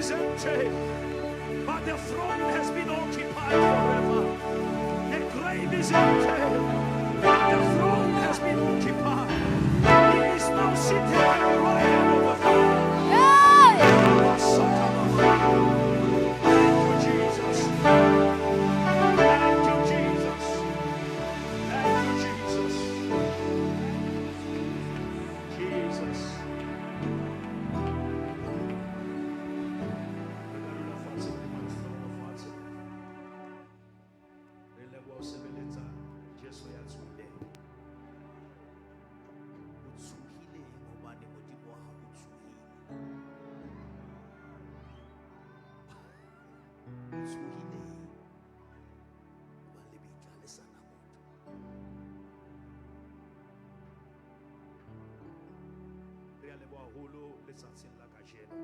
is empty, but the throne has been occupied forever. The grave is empty, but the throne has been occupied. He is now seated at the right hand of the Father. Hey! Thank you, Jesus. Thank you, Jesus. Thank you, Jesus. Jesus. Re ka dula fatshe, Modimo a re hlohonolofatse. Re leboha ho sebeletsa Jesu ya tsohileng. O tsohile hobane Modimo wa hao o tsohile. O tsohile hobane lebitla le sa na motho. Re a leboha haholo letsatsing la kajeno.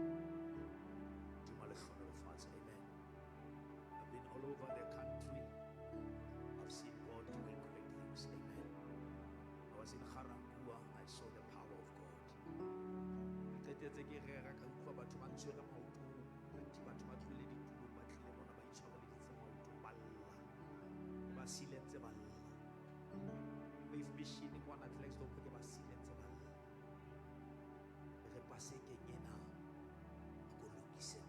Modimo a le hlohonolofatse. Amen. I've been all over the country. I've seen God doing great things. Amen. I was in Ga-Rankuwa. I saw the power of God. Ke qetetse ke rera ka utlwa batho ba ntshwere maotong. Batho ba tlohile ditulong ba tlile mona ba itshwareleditse maotong ba lla. Ba siile ntse ba lla. Faith Mission kwana Klerksdorp ke ba siile ntse ba lla. Re pasekeng ena a ko lokise.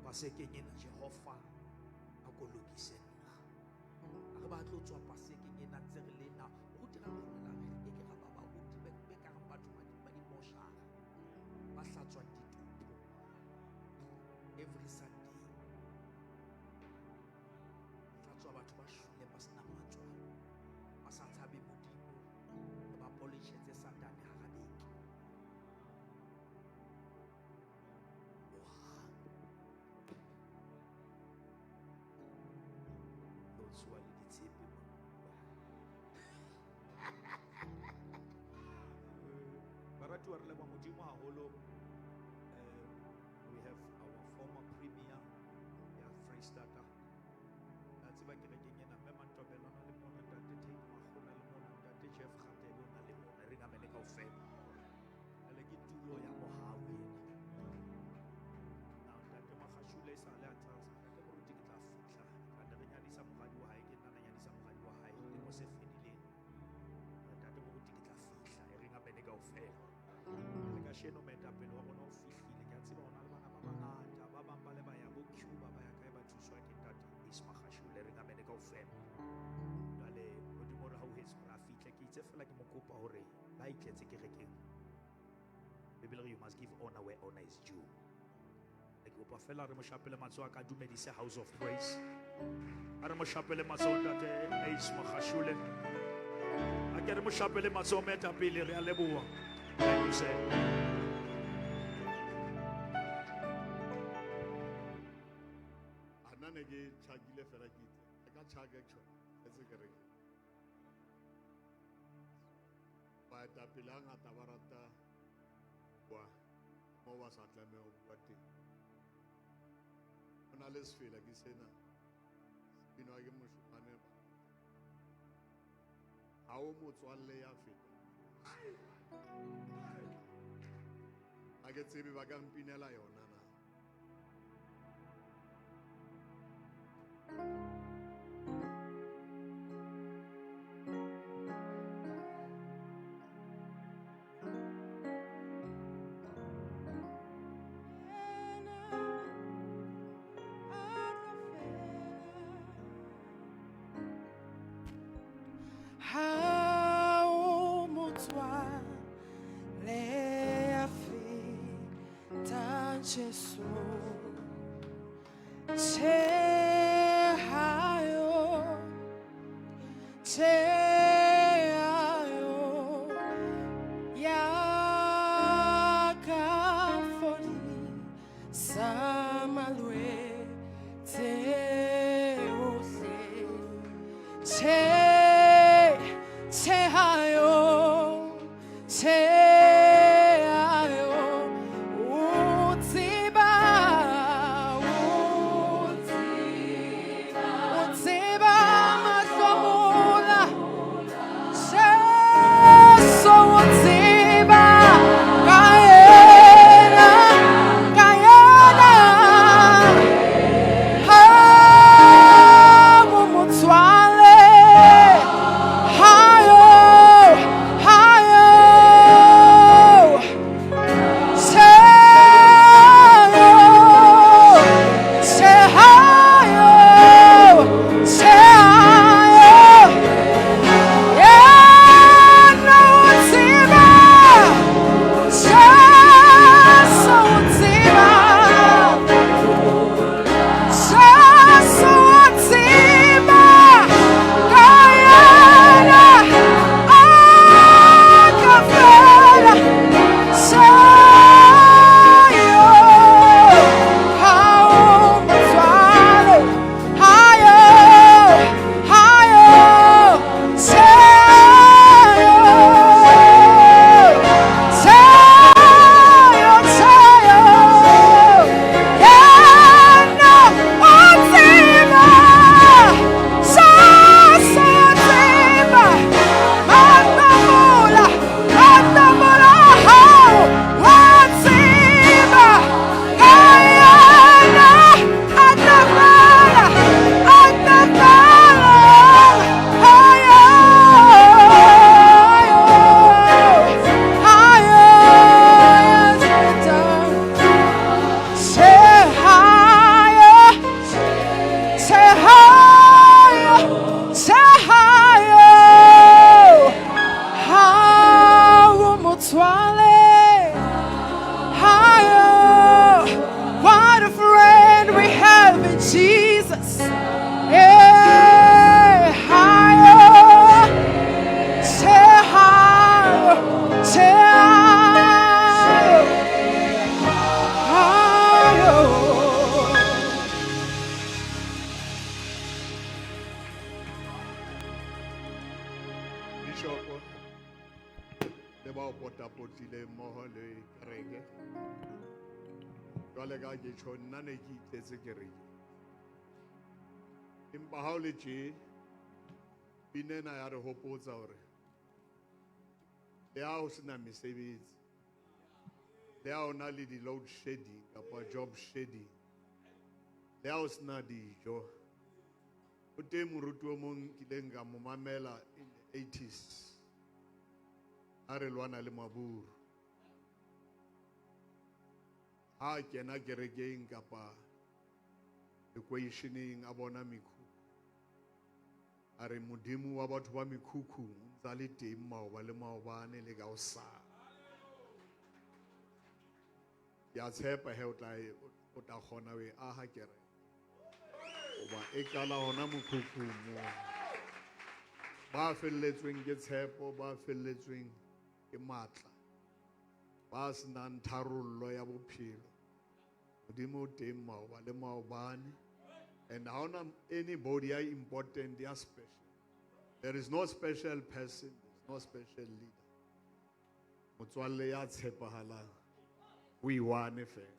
Pasekeng ena Jehova a ko lokise nna. Ha re batle ho tswa pasekeng ena ntse re le na. Moruti ra kgona re ke ke ra ba baruti be kareng batho ba dimoshara ba hlatswang ditopo every Sunday. Hlatswa batho ba shweleng ba senang matswalo, ba sa tshabe Modimo, re ba polishetse Satane hara beke. Hohang. Ho tsoha le ditshepe mona. Baratuwa re leboha Modimo haholo. We have our former premier ya Freistata. La tseba kerekeng ena mme Mantobela o na le mona, ntate Tate Makgola le mona, ntate Jeff Kgatebe o na le mona. Re ngamele kaofela. Jwale ke tulo ya mohau ena. Now ntate Makgashule e sale a ntsa ntate moruti ke tla fihla. Tla re nyadisa moradi wa hae, ke nna na nyadisa moradi wa hae lemo se fedileng. Ntate moruti ke tla fihla, e re ngamele kaofela. Le kasheno moetapele wa rona o fihlile. Ke a tseba hona le bana ba bangata, ba bang ba le ba ya bo Cuba, ba ya kae ba thuswa ke ntate Ace Magashule, re ngamele kaofela. Jwale Modimo re hauhetse hore a fihle. Ke itse fela ke mo kopa hore la itletse kerekeng. Bibele re you must give honor where honor is due. Ke kopa fela re mo shapele matsoho a ka dumedise House of Praise. A re mo shapele matsoho ntate Ace Magashule. A ke re mo shapele matsoho moetapele, re a leboha. Thank you, sir. A nna ne ke tjhakile fela ke itse e ka tjhaka actually e se kereke baetapele a ngata ba rata bua mo ba sa tlameha ho bua teng. Ho na le sefela ke sena se binwa ke moshemane ha o motswalle ya feta ha ke tsebe ba ka mpinela yona na. Ha o motswalle ya fetang Jesu. Tjhe ha yo, tjhe ha yo, ya ka fodisa malwetse ohle. Tjhe, tjhe ha yo, tjhe ha yo, o tseba, o tseba. kereke. Jwale ka ke tjho nna ne ke itletse kereke. Empa ha o le tje, pina ena ya re hopotsa hore le ha ho sena mesebetsi, le ha ho na le di-load shedding kapa job shedding, le ha ho sena dijo, o teng moruti o mong kileng ka mo mamela in the 80s ha re lwana le maburu. Ha a kena kerekeng kapa lekweisheneng a bona mekhukhu, a re modimo wa batho ba mekhukhu o ntsa le teng maoba le maobane le ka hosane. Ke a tshepa he o tla kgona ho e aha kereke. Hoba e qala hona mokhukhung moo. Ba felletsweng ke tshepo, ba felletsweng ke matla, ba senang tharollo ya bophelo. Modimo o teng maoba le maobane. And ha hona anybody ya important ya special. There is no special person, there is no special leader. Motswalle ya tshepahalang, o iwane fela.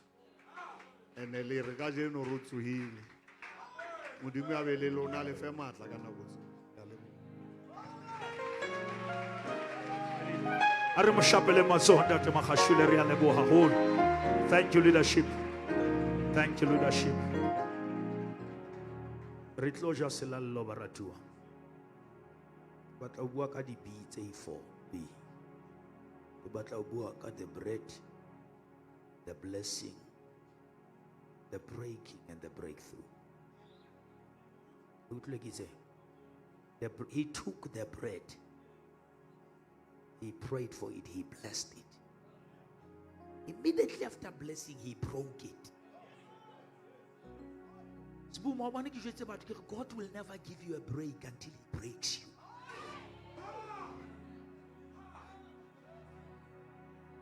Ene le re kajeno re tsohile. Modimo a be le lona, le fe matla ka nako tsohle. Ke a leboha. A re mo shapele matsoho ntate Magashule, re a leboha haholo. Thank you leadership. Thank you leadership. Re tlo ja selallo baratuwa. Batla ho bua ka di B tse 4 B. Ke batla ho bua ka the bread, the blessing, the breaking and the breakthrough. O utlwile ke itseng? He took the bread. He prayed for it. He blessed it. Immediately after blessing, he broke it. Sbu, maobane ke jwetse batho ke re, God will never give you a break until he breaks you.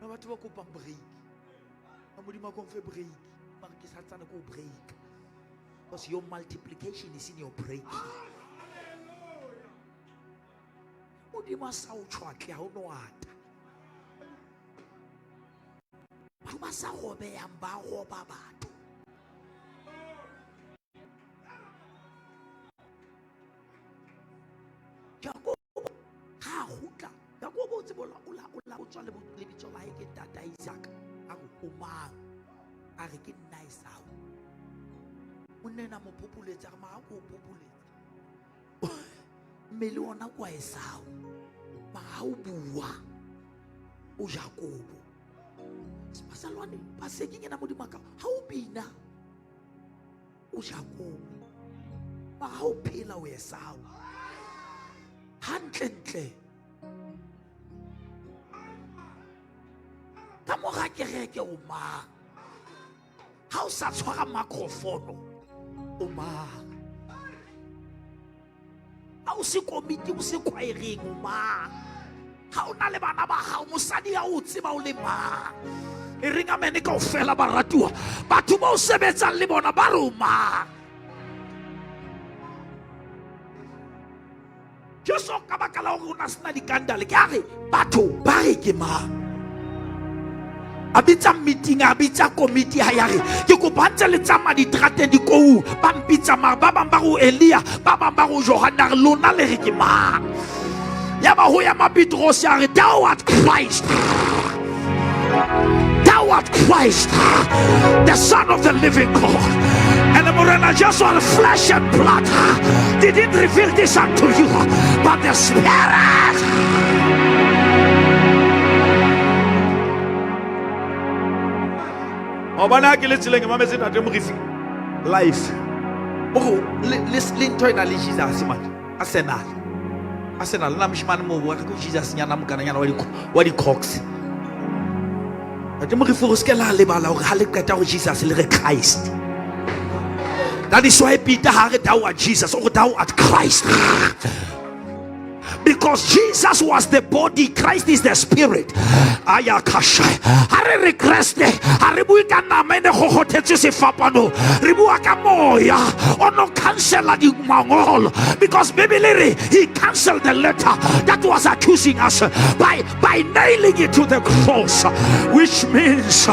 Na batho ba kopang break. Ha Modimo a ko mfe break, mara ke sa tsane ko break. Because your multiplication is in your breaking. Modimo a sa o tjhwatle, ha o no ata. Batho ba sa robeyang ba roba batho. Jakobo ha a kgutla, Jakobo o tsebe o la, o la, o tswa lebitso la hae ke ntata Isaka. A re, o mang? A re, ke nna Esau. Monna ena a mo phopholetsa, a re, mara ko o phopholetsa. Mmele ona ke wa Esau. Mara ha o bua, o Jakobo. Basalwane, ba se ke ngena Modimo wa ka. Ha o bina, o Jakobo. Mara ha o phela, o Esau. Hantlentle. Ka mora kereke o mang? Ha o sa tshwara microphone, o mang? Ha o se komiti, o se choireng, o mang? Ha o na le bana ba hao, mosadi ya o tseba o le mang? E reng amene kaofela baratuwa. Batho ba o sebetsang le bona ba re o mang? Jesu ka baka la hore o na sena dikandale, ke a re batho ba re ke mang? A bitsa meeting, a bitsa komiti ha ya re ke kopa ntse le tsamaya diterateng dikou, ba mpitsa mara ba bang ba re o Elia, ba bang ba re o Johanna, a re lona le re ke mang? Ya ba ho ya ma Petrose a re thou art Christ. Thou art Christ, the Son of the living God. And the Morena Jesu on flesh and blood didn't reveal this unto you, but the Spirit. Maobane ha ke le tseleng, ke mametse ntate Morifi life. O re, le ntho e na le Jesus man, Arsenal. Arsenal, nna moshemane moo, wa re ke Jesus nyana mokananyana wa di-Crocs. Ntate Morifi, o se ke la lebala hore ha le qeta ho Jesus le re Christ. That is why Peter ha re thou art Jesus, or thou art Christ. Because Jesus was the body, Christ is the spirit. Ayakasha. Ha re re Kreste, ha re bue ka nama e ne gogothetswe sefapano. Re bua ka moya o no cancela dimangolo. Because Bibele re he cancelled the letter that was accusing us by nailing it to the cross, which means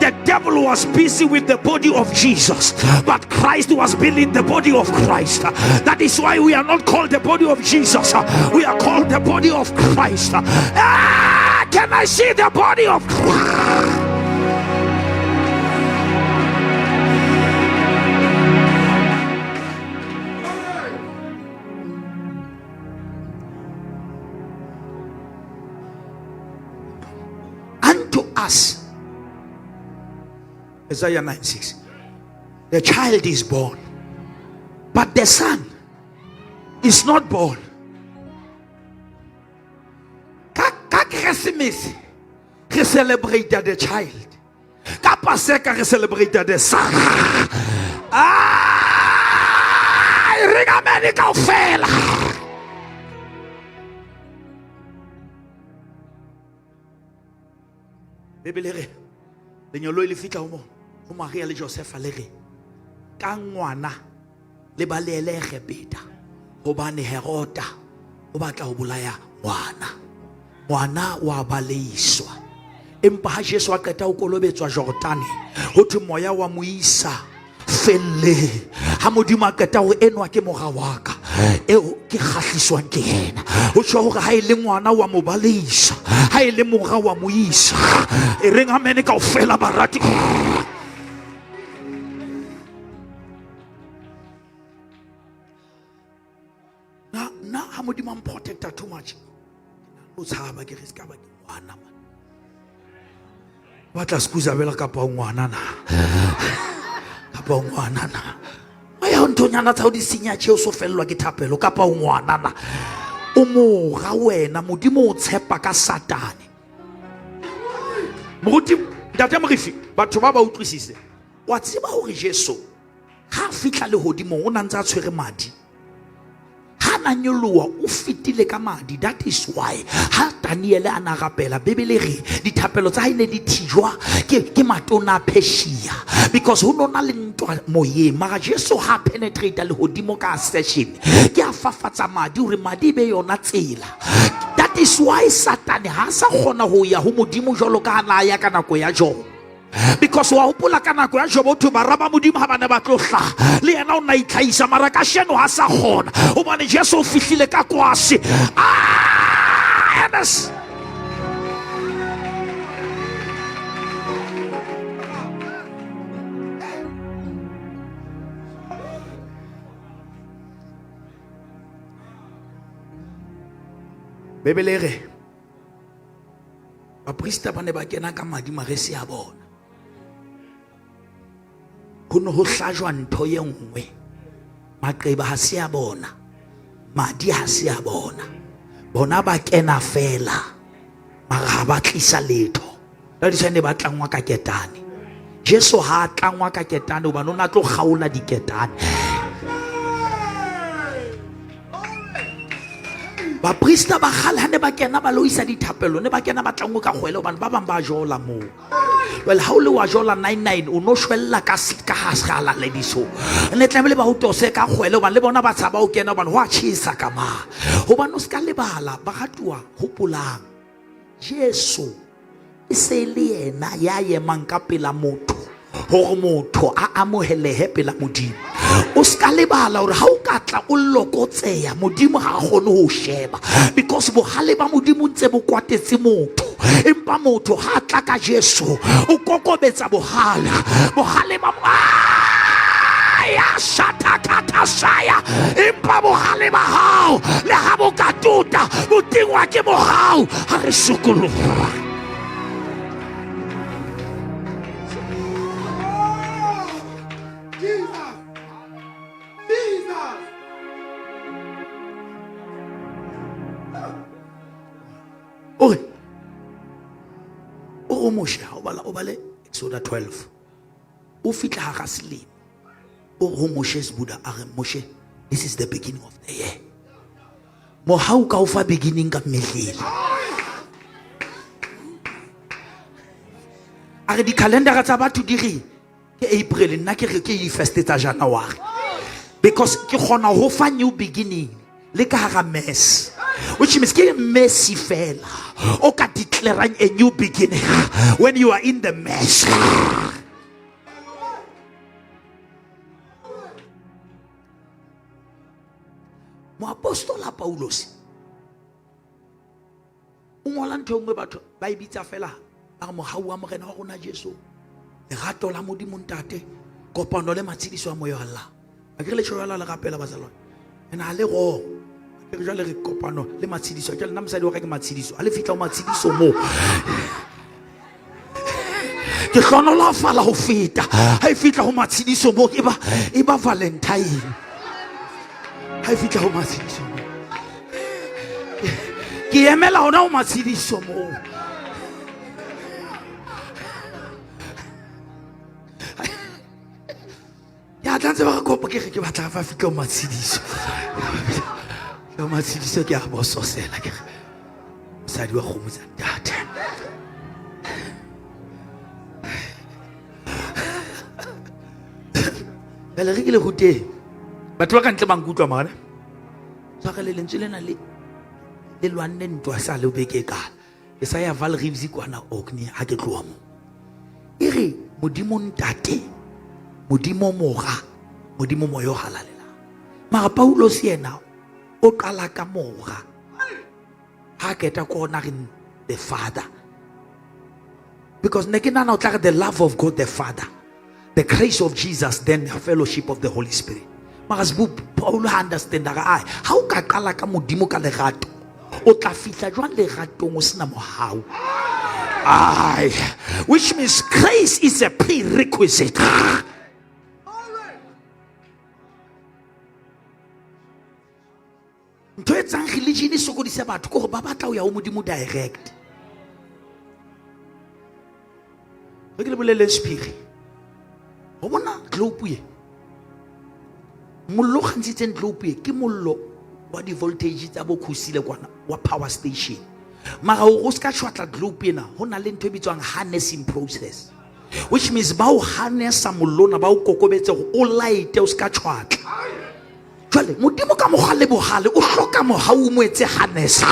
the devil was busy with the body of Jesus, but Christ was building the body of Christ. That is why we are not called the body of Jesus, we are called the body of Christ. Can I see the body of Christ? Unto us, Isaiah 9:6, the child is born, but the son is not born. Ka Christmas, re celebrate the child. Ka Paseka, re celebrate the son. Ah, re ka mene kaofela. Bibele re lenyoloi le fihla ho Maria le Josefa le re ka ngwana le balele Egepeta hobane Herota o batla ho bolaya ngwana. Ngwana wa baleiswa. Empa ha Jesu a qeta ho kolobetswa Jordane, ho thwe moya wa mo isa felleng. Ha Modimo a qeta ho enwa ke mora wa ka eo ke kgahliswang ke yena. Ho tjho hore ha e le ngwana wa mo baleisa, ha e le mora wa mo isa. E reng amen kaofela barati. Na ha Modimo a mprotecta too much, o tshaba ke re se ka ba ke ngwana man. Batla scusa bela kapa o ngwana na. Kapa o ngwana na. Aya nthonyana tsa o di senya tje o so fellwa ke thapelo kapa o ngwana na. O mora wena, Modimo o tshepa ka Satane. Moruti Ntate Morifi, batho ba ba utlwisise. Wa tseba hore Jesu ha a fihla lehodimong o na ntse a tshwere madi. Ha na nyoloha o fetile ka madi. That is why ha Daniel a na rapela, Bibele re dithapelo tsa hae ne di thijwa ke matona a Persia, because ho nona le ntwa moyeng. Mara Jesu ha penetrate lehodimo ka session, ke a fafatsa madi hore madi e be yona tsela. That is why Satane ha sa kgona ho ya ho Modimo jwalo ka ha na ya ka nako ya Job. Because wa hopola ka nako ya Job ho thwe bara ba Modimo ha ba ne ba tlo hlaha, le yena o na itlhahisa, mara kasheno ha sa kgona hobane Jesu o fihlile ka kwase. Ernest. Bibele e re baprista ba ne ba kena ka madi maresi a bona. Ho ne ho hlajwa ntho e nngwe, maqeba ha se a bona, madi ha se a bona, bona ba kena fela mara ha ba tlisa letho. Ka di ne ba tlangwa ka ketane. Jesu ha a tlangwa ka ketane hobane o na tlo kgaola diketane. Baprista ba kgale ha ne ba kena ba lo isa dithapelo, ne ba kena ba tlangwe ka kgwele hobane ba bang ba jola moo. Well, ha o le wa jola 99 o no shwella ka ha sehalalediso. Ne tlamehile ba o tose ka kgwele hobane le bona ba tshaba ho kena hobane ho a tjhesa ka ma. Hobane o ska lebala, baratuwa, hopolang Jesu e se le yena ya emang ka pela motho hore motho a amohelehe pela Modimo. O ska lebala hore ha o ka tla o lokotseya, Modimo ha a kgone ho o sheba, because bohale ba Modimo ntse bo kwatetse motho. Empa motho ha a tla ka Jesu o kokobetsa bohale. Bohale ba ya shatakatashaya. Empa bohale ba hao le ha bo ka tuta bo tingwa ke mohau. Ha re sokoloha. Ore o Moshe ha o bala, o bale Exodus 12, o fihla hara selemo, o ho Moshe Sebuda a re, Moshe, this is the beginning of the year. Mohau ka o fa beginning ka mmehlele. A re di-calendara tsa batho di re ke April, nna ke re ke di-first tsa January. Because ke kgona ho fa new beginning le ka hara mess. Which means ke mercy fela o ka declarang a new beginning when you are in the mess. Moapostola Paulus o ngola ntho e nngwe batho ba e bitsa fela ba re mohau wa morena wa rona Jesu, lerato la Modimo Ntate, kopano le matshediso a moya wa Allah. A ke re le tjho jwalo le rapela bazalwane. Ene ha le wrong. Ke re jwale re kopano le matshediso. Jwale nna mosadi wa ka ke matshediso. Ha le fihla ho matshediso moo, ke hlonolofala ho feta. Ha e fihla ho matshediso moo, e ba Valentine. Ha e fihla ho matshediso moo, ke emela hona ho matshediso moo. Ke a tla ntse ba re kopa, ke re ke batla fa fihla ho matshediso. Ho matshediso ke a bososela, ke re mosadi wa kgomo tsa ntate. Jwale re ke le ruteng. Batho ba ka ntle ba nkutlwa mara. Tshwarele lentswe lena le lwanne ntwa sa le beke e kala. Ke sa ya Val Reeves kwana Orkney ha ke tloha moo. E re Modimo Ntate, Modimo Mora, Modimo Moya o Halalelang. Mara Paulus yena o qala ka Mora. Ha keta ko ona re the Father. Because ne ke nahana o tla re the love of God the Father, the grace of Jesus, then the fellowship of the Holy Spirit. Mara Sbu, Paulo ha understand a re, ai, ha o ka qala ka Modimo ka lerato, o tla fihla jwang leratong o sena mohau? Ai, which means grace is a prerequisite. Ntho e etsang religion e sokodise batho ke hore ba batla ho ya ho Modimo direct. Re ke le boleleng sephiri. Ho bona globe ye, mollo o kgantshitseng globe ye ke mollo wa di-voltage tsa bo Kusile kwana, wa power station. Mara hore o ska tjhwatla globe ena, ho na le ntho e bitswang harnessing process, which means ba o harnessa mollo ona, ba o kokobetse hore o light-e, o ska tjhwatla. Jwale Modimo ka mokgwa le bohale o hloka mohau o mo etse harness.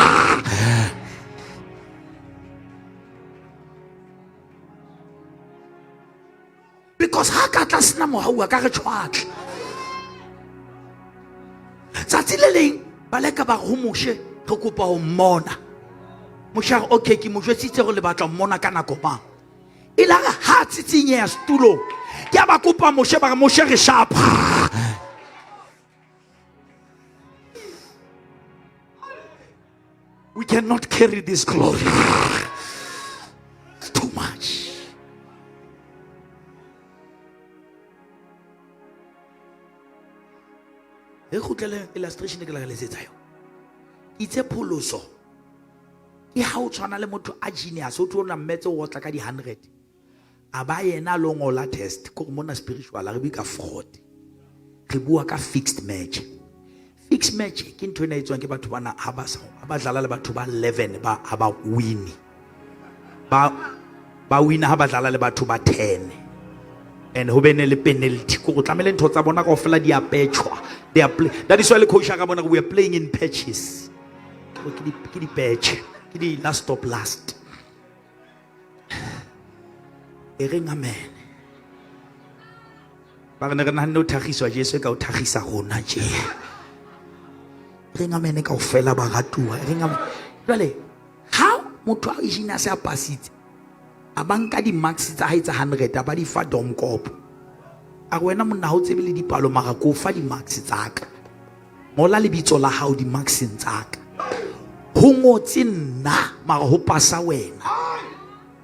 Because ha ka tla sena mohau a ka re tjhwatla. Tsatsi le leng ba leka ba re ho Moshe, re kopa ho mmona. Moshe a re, okay, ke mo jwetsitse hore le batla ho mmona ka nako mang. E la re ha tsitsinyeha setulong, ke a ba kopa Moshe, ba re Moshe re sharp. We cannot carry this glory. It's too much. Re kgutlele illustration e ke la re letsetsa yona. Itse pholoso ke ha o tshwana le motho a genius, o tlo na mmetse o otla ka di 100. A ba yena a lo ngola test, ke gore mona spiritual ha re bue ka fraud. Re bua ka fixed match. Fixed match ke ntho ena e etswang ke batho bana ha ba sa, ha ba dlala le batho ba 11 ba ha ba win. Ba win ha ba dlala le batho ba 10. And ho bene le penalty. Ke go tlamele ntho tsa bona kaofela di a petshwa. They are play. That is why le coach ka bona we are playing in patches. Ke di, ke di patch. Ke di last stop last. E reng amen. Ba re ne re nahanne ho thakgiswa Jesu ka ho thakgisa rona tje. E reng amen kaofela baratuwa. E reng amen. Jwale ha motho a jina se a pasitse, a ba nka di-marks tsa hae tsa 100, a ba di fa Domkop. A re wena monna ha o tsebe le dipalo, mara ko fa di-marks tsa ka. Ngola lebitso la hao di-markseng tsa ka. Ho ngotse nna, mara ho pasa wena.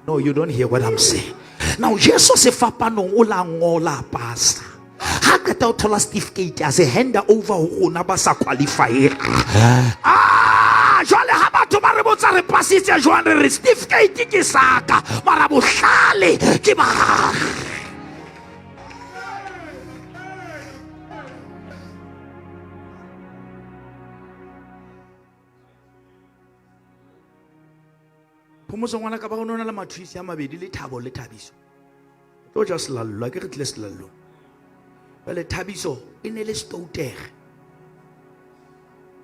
No, you don't hear what I'm saying. Now, Jesu sefapanong o la ngola pasa. Ha qeta ho thola certificate, a se hand over ho rona ba sa qualify. Jwale ha batho ba re botsa re pasitse jwang, re re certificate ke saka, mara bohlale ke ba. Phomotso ngwana ka ba go nona le mathuisi a mabedi le Thabo le Thabiso. Tlo ja selallo, a ke re tlile selallong. Jwale Thabiso e ne le stoutere.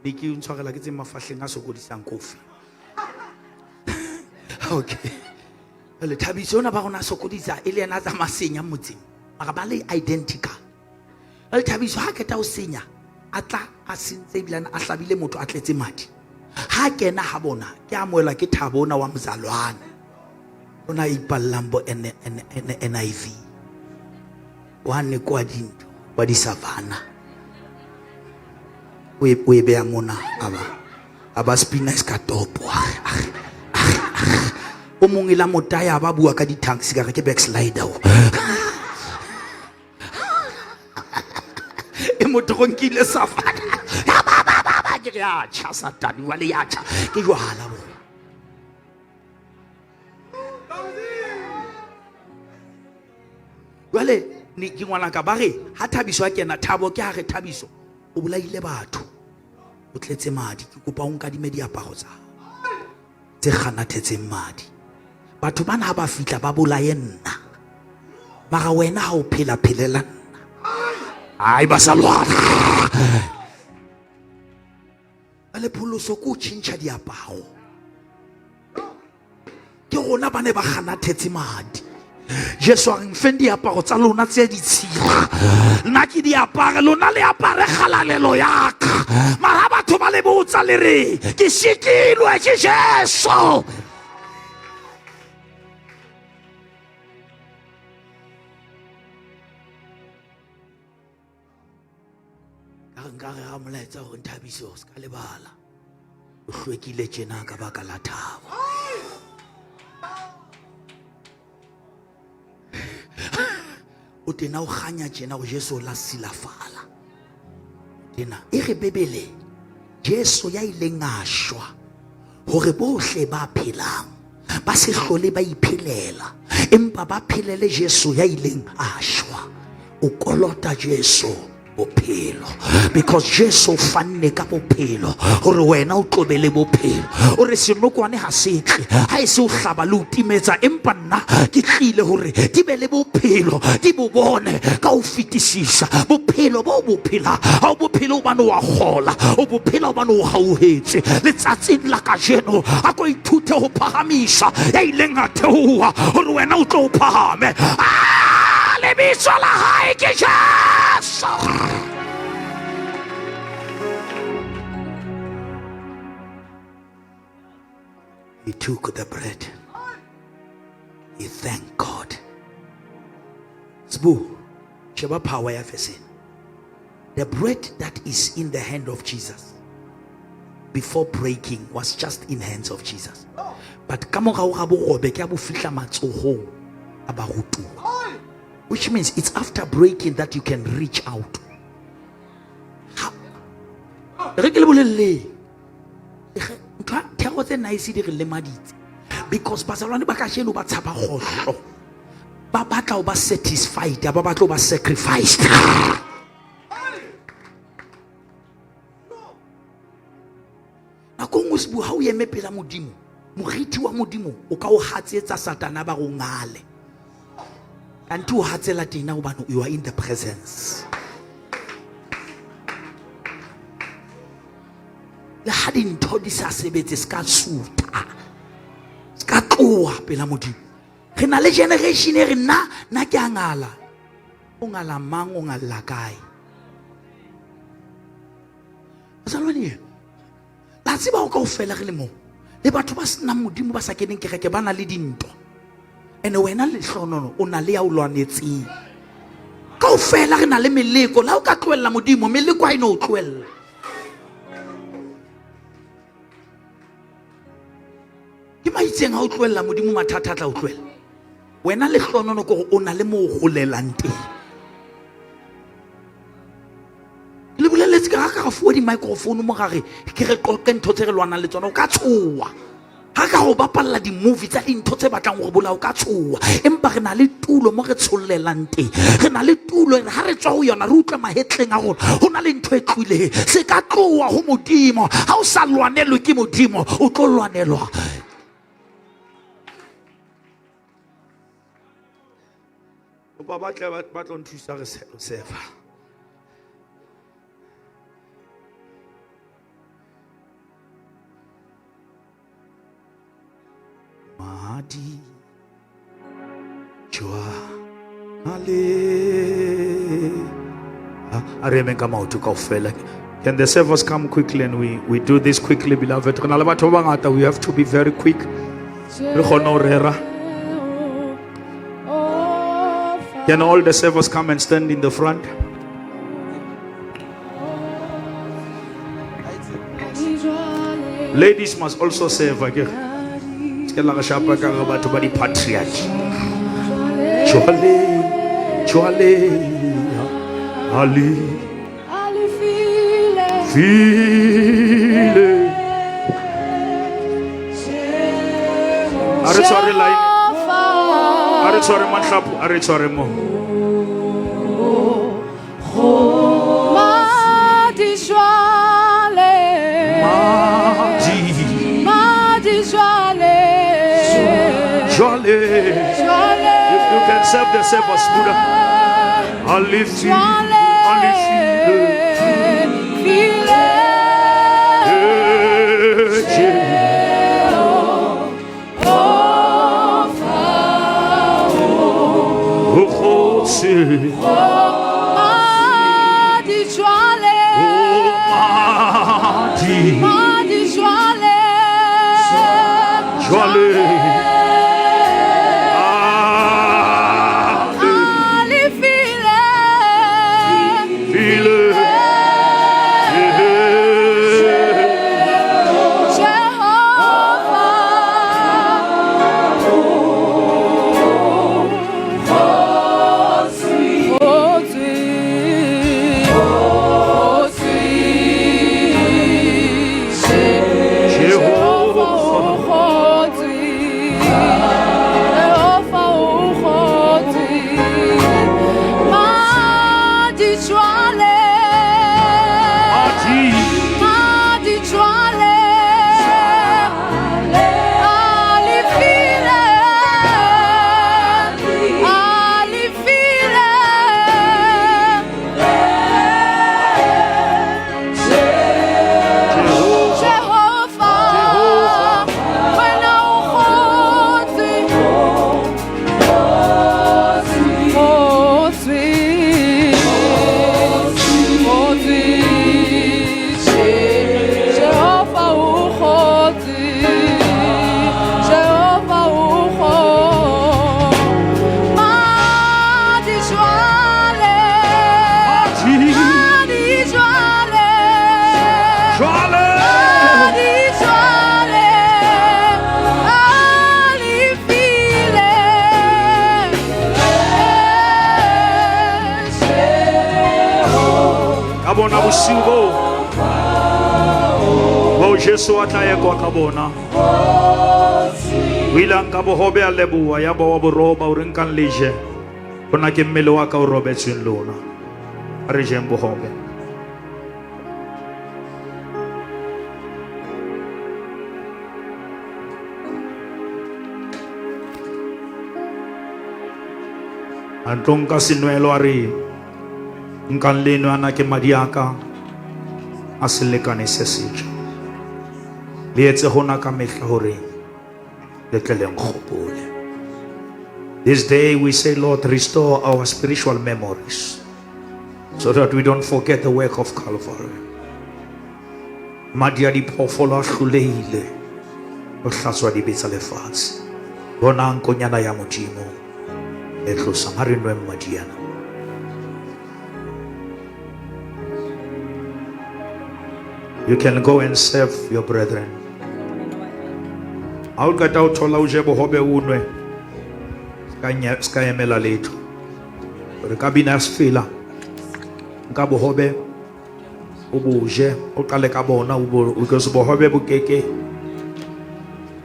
Ne ke ntshwarela ke tse mafahleng a sokodisang kofi. Okay. Jwale Thabiso ona ba rona a sokodisa e le yena a tsamaya senya motseng. Mara ba le identical. Jwale Thabiso ha qeta ho senya, a tla a sentse ebilane a hlabile motho a tletse madi. Ha kena ha bona ke amohelwa ke Thabo ona wa mzalwane. Ona a ipallang bo NIV. Wane kwa dintho kwa di-savannah. O e beha mona a ba spina se ka topo. O mong e la motaya ba bua ka di-tanks ka re ke backslider o. E motho go nkile savannah. Ya ba ba ba ba ke re ya tjha Satane wa le ya tjha. Ke jwala bo. Jwale ne ke ngwana ka ba re ha Thabiso a kena Thabo ke ha re Thabiso o bolaile batho o tletse madi ke kopa o nkadime diaparo tsa tse kganathetseng madi batho bana ha ba fihla ba bolaye nna mara wena ha o phela phelela nna ai ba sa lwana ba le pholoso ke o tjhentjha diaparo ke rona ba ne ba kganathetse madi Jesu a re mfeng diaparo tsa lona tse ditshila nna ke di apare lona le apare kgalalelo ya ka mara batho ba le botsa le re ke sikilwe ke Jesu. Ka re nka rera molaetsa hore Nthabiso se ka lebala o hlwekile tjena ka baka la Thabo. O tena o kganya tjena go Jesu la silafala. Tena e re Bibele Jesu ya ileng a shwa hore bohle ba phelang ba se hlole ba iphelela empa ba phelele Jesu ya ileng a shwa. O kolota Jesu bophelo because Jesu o fanne ka bophelo hore wena o tlobe le bophelo. O re senokwane ha se tle ha e se o hlaba le o timetsa, empa nna ke tlile hore di be le bophelo, di bo bone ka ho fetisisa. Bophelo bo bo phelang ha o bophelo hobane wa kgola, o bophela hobane o hauhetse. Letsatsing la kajeno a ko ithute ho phahamisa ya ileng a theoha hore wena o tlo o phahame. Lebitso la hae ke Jesu. He took the bread. He thanked God. Sbu, sheba power ya verse. The bread that is in the hand of Jesus before breaking was just in hands of Jesus. But ka morao ga bogobe ke a bo fihla matsohong a barutuwa. Which means it's after breaking that you can reach out. Re ke le bolelleng. Ntho thero tse nice di re lemaditse. Because bazalwane ba kajeno ba tshaba kgohlo. Ba batla ho ba satisfied, ba batla ho ba sacrificed. Nako nngwe Sbu ha o eme pela Modimo, moriti wa Modimo o ka o hatsetsa Satana ba go ngale. Kanti o hatsela tena hobane you are in the presence. Le ha dintho di sa sebetse se ka suta, se ka tloha pela Modimo. Re na le generation e re nna nna ke a ngala. O ngala mang, o ngalla kae? Bazalwane, la tseba ho kaofela re le moo le batho ba senang Modimo ba sa keneng kereke ba na le dintwa. Ene wena lehlonono o na le ya o lwanetseng. Kaofela re na le meleko. La o ka tlohella Modimo, meleko ha e no o tlohella. Ke maitseng ha o tlohella Modimo mathata a tla o tlohella. Wena lehlonono ke hore o na le moo o holelang teng. Le boleletse ka ka re fuwa di-microphone mo gare ke re qoqe ntho tse re lwanang le tsona, o ka tshoha. Ha ka go bapalla di-movie tsa dintho tse batlang gore bolao ka tshoha, empa re na le tulo mo re tshollelang teng. Re na le tulo e re ha re tswa ho yona re utlwa mahetleng a rona ho na le ntho e tlohileng. Se ka tloha ho Modimo. Ha o sa lwanelwe ke Modimo, o tlo lwanelwa. Kopa ba tle ba tlo nthusa re sefa. Madi jwale. A re emeng ka maoto kaofela. Can the servers come quickly and we do this quickly, beloved? Re na le batho ba bangata, we have to be very quick. Re kgone ho rera. Can all the servers come and stand in the front? Ladies must also serve. Okay? Se ke la re shapa ka re batho ba di-patriarchy. Jwale, jwale, ali file. A re tshware line. A re tshware mahlapo, a re tshware mo. Madi jwale. Madi. Madi jwale. Jwale. Jwale. If you can serve the servers, Buddha. Ali file. Jwale. Ali file. File. O kgotse. Madi jwale. O madi. Madi jwale. Jwale. Ali file. File. Jehovah. Kgotsi. Kgotsi. Jehovah. Kgotsi. Jehovah o kgotsi. Madi jwale. Madi. Madi jwale. A le file. A le file. Jehovah. Jehovah, wena o kgotsi. Kgotsi. Kgotsi. Jehovah o kgotsi. Jehovah o kgotsi. Madi jwale. Madi. Madi jwale. Jwale. Madi jwale, a le file. Ka bona bosiu boo boo Jesu a tla ekwa ka bona. O ile a nka bohobe a leboha, ya ba wa bo roba, o re nkang le je. Hona ke mmele wa ka o robetsweng lona. A re jeng bohobe. A ntlo nka senwelo a re, nkang le nwe, ana ke madi a ka a selekane se setjha. Le etse hona ka mehla hore le tle le nkgopole. This day we say, Lord, restore our spiritual memories so that we don't forget the work of Calvary. Madi a diphoofolo a hlolehile ho hlatswa dibe tsa lefatshe. Bonang konyana ya Modimo e tlosang. Ha re nweng madi ana. You can go and serve your brethren. Ha o qeta ho thola o je bohobe o nwe, ska emela letho. Re ka bina sefela, nka bohobe o bo je, o qale ka bona, o bo, because bohobe bo keke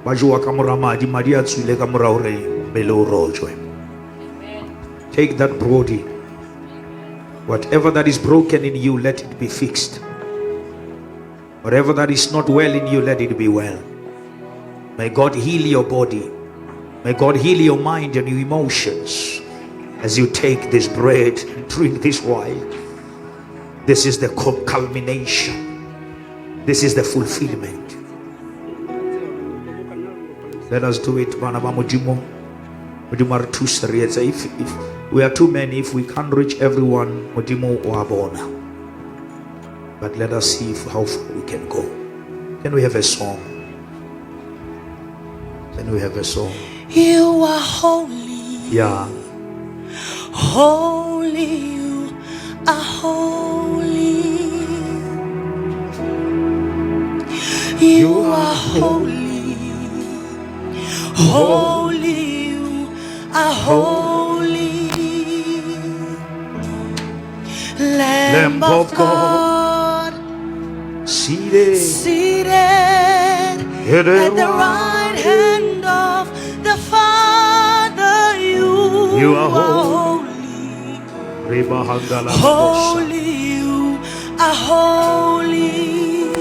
ba jowa ka mora madi, madi a tswile ka mora hore mmele o rojwe. Take that body. Whatever that is broken in you, let it be fixed. Whatever that is not well in you, let it be well. May God heal your body. May God heal your mind and your emotions. As you take this bread and drink this wine, this is the culmination. This is the fulfillment. Let us do it. Bana ba Modimo. Modimo a re thuse re etse. If we are too many, if we can't reach everyone, Modimo o a bona. But let us see how far we can go. Can we have a song? Can we have a song? You are holy. Yeah. Holy, you are holy. You are holy. Holy, you are holy. Lamb of God, seated, seated at the right hand of the Father, you are holy. Holy, you are holy.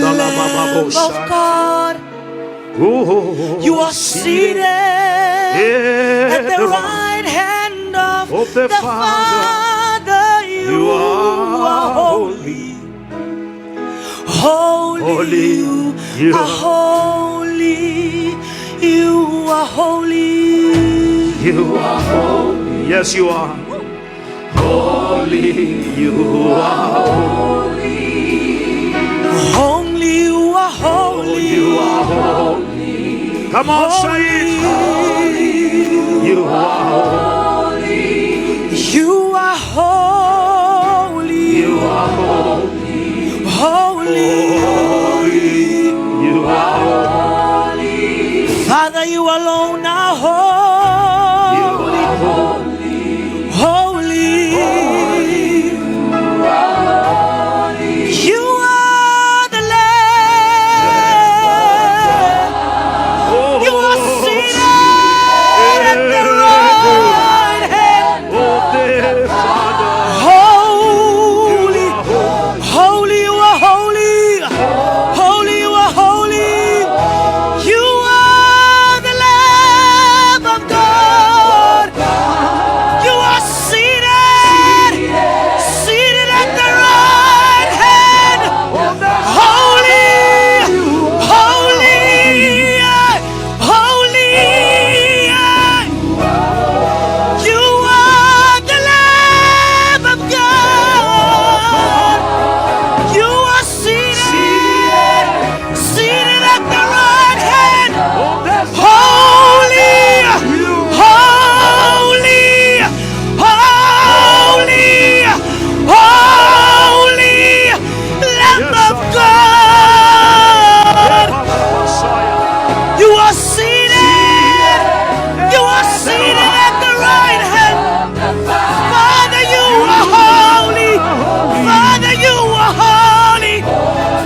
Lamb of God, you are seated at the right hand of the Father. You are holy. Holy, you are holy. You are holy. You are holy. Yes, you are. Holy, you are holy. Only you are holy. You are holy. Come on, say it. Holy. You are holy. You are holy. You are holy. Holy. Holy. You are holy. Father, you alone are holy. You are holy. Holy. You are the Lamb. You are seated at the right hand. Of the Father. Holy, holy, you are holy. Holy, you are holy. You are the Lamb of God. You are seated, seated at the right hand. Holy, holy, holy. You are the Lamb of God. You are seated, seated at the right hand. Holy, holy, holy, holy, Lamb of God. You are seated. You are seated at the right hand. Father, you are holy. Father, you are holy.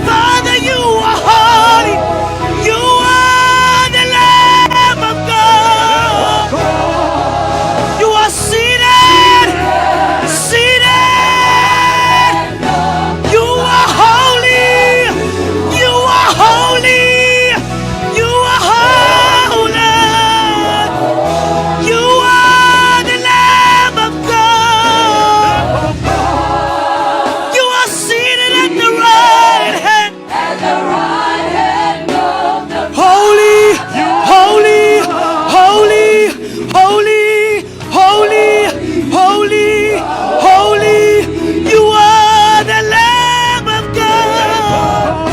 Father, you are holy. You are the Lamb of God. You are seated. Seated. You are holy. You are holy. You are holy. You are the Lamb of God. You are seated at the right hand. Holy, holy, holy, holy, holy, holy, holy. You are the Lamb of God.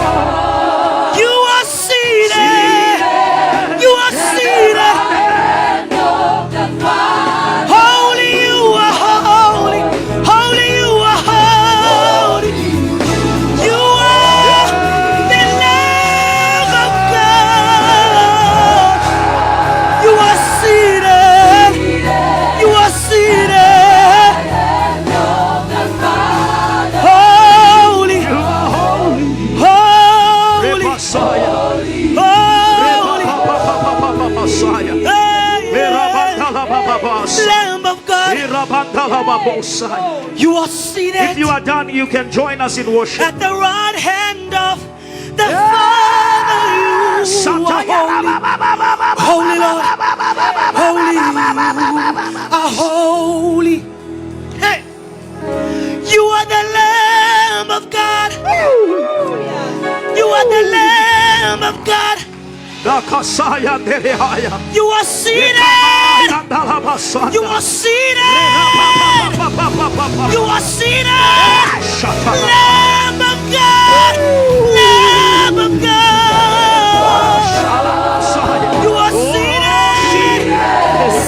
You are seated. You are seated. Holy, you are holy. Holy, you are holy. You are the Lamb of God. You are seated. You are seated. Holy, holy, holy. Hey, Lamb of God, you are seated. If you are done, you can join us in worship. At the right hand of the Father, you are holy. Holy Lord, holy. You are seated. You are seated. You are seated. Lamb of God. Lamb of God. You are seated.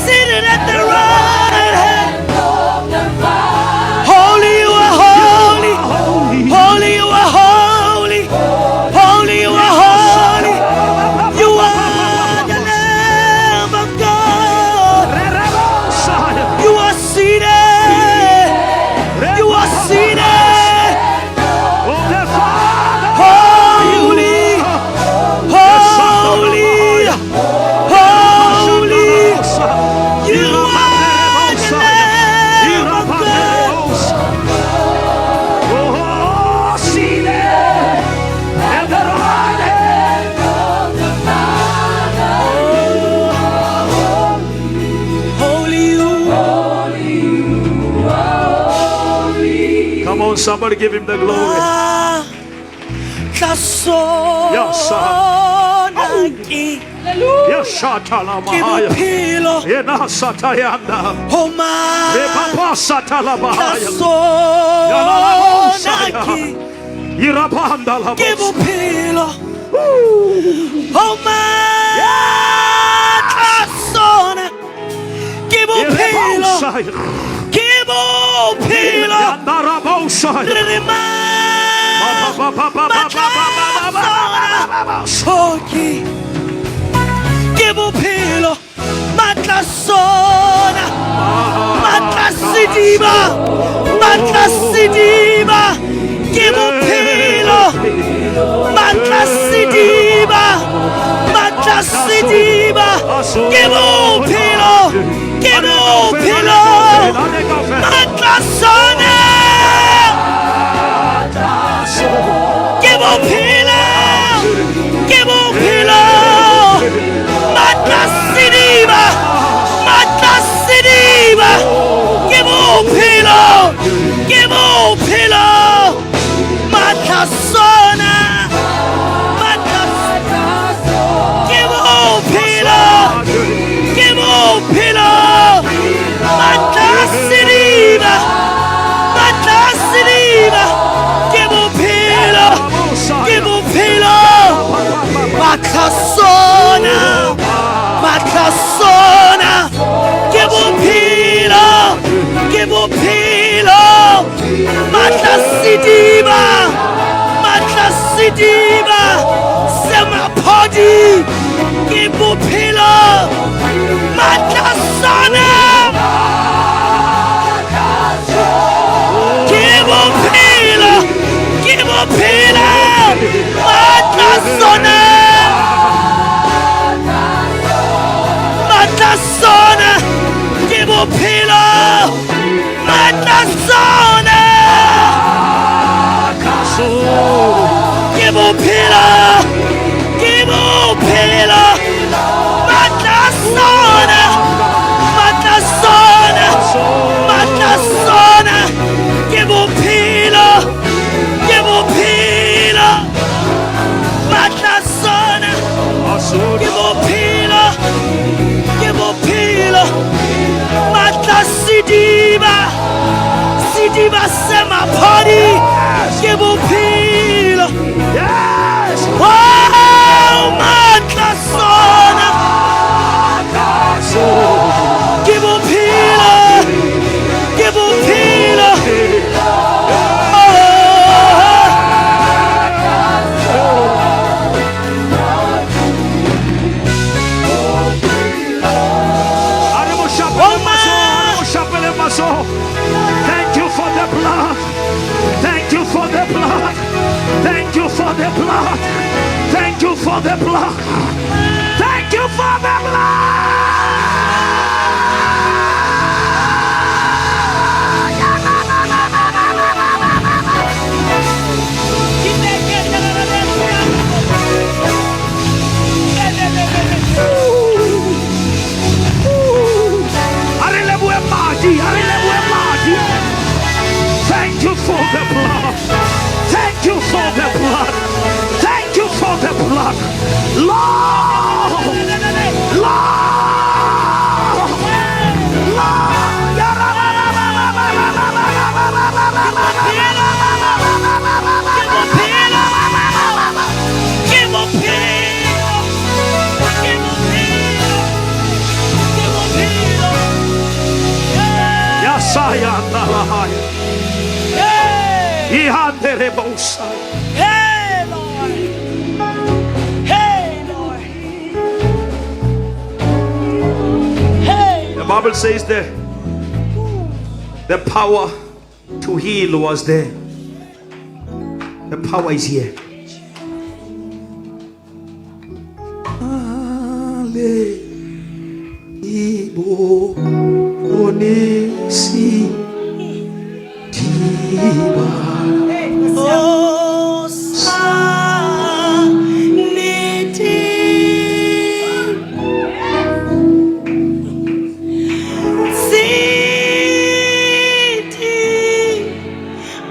Seated at the right hand. Holy, you are holy. Holy, you are holy. Holy, you are holy. You are the Lamb of God. You are seated. You are seated. Holy, holy, holy. You are the Lamb of God. Holy you. Come on, somebody give him the glory. Yes, sir. Sona ke Yes, Shatala ke Mahaya. bophelo Yena Satayanda. ho matla Repapa Satala Bahaya. sona ke Irapanda la ke bophelo ho matla sona ke bophelo ke bophelo re re matla sona ke ke bophelo matla sona matla sediba matla sediba ke bophelo matla sediba matla sediba ke bophelo ke bophelo matla sona ke bophelo ke bophelo matla sediba matla sediba ke bophelo ke bophelo matla sona matla ke bophelo ke bophelo matla sediba matla sediba ke bophelo ke bophelo matla sona matla sona ke bophelo ke bophelo matla sediba matla sediba semaphodi ke bophelo matla sona ke bophelo ke bophelo matla sona matla sona ke bophelo matla sona ke bophelo ke bophelo matla sona matla sona matla sona ke bophelo ke bophelo matla sona ke bophelo ke bophelo matla sediba sediba semaphodi ke bophelo. Yes. Oh, matla sona ke bophelo ke bophelo. Thank you for the blood. Thank you for the blood. Thank you for the blood. Thank you for the blood. Thank you for the blood. Thank you for the blood. Thank you for the blood. Thank you for the blood. Lord, Ayandalahaya. Hey. Ihanderebosa. Hey, Lord. Hey, Lord. Hey. The Bible says the power to heal was there. The power is here. Oh, sanity. City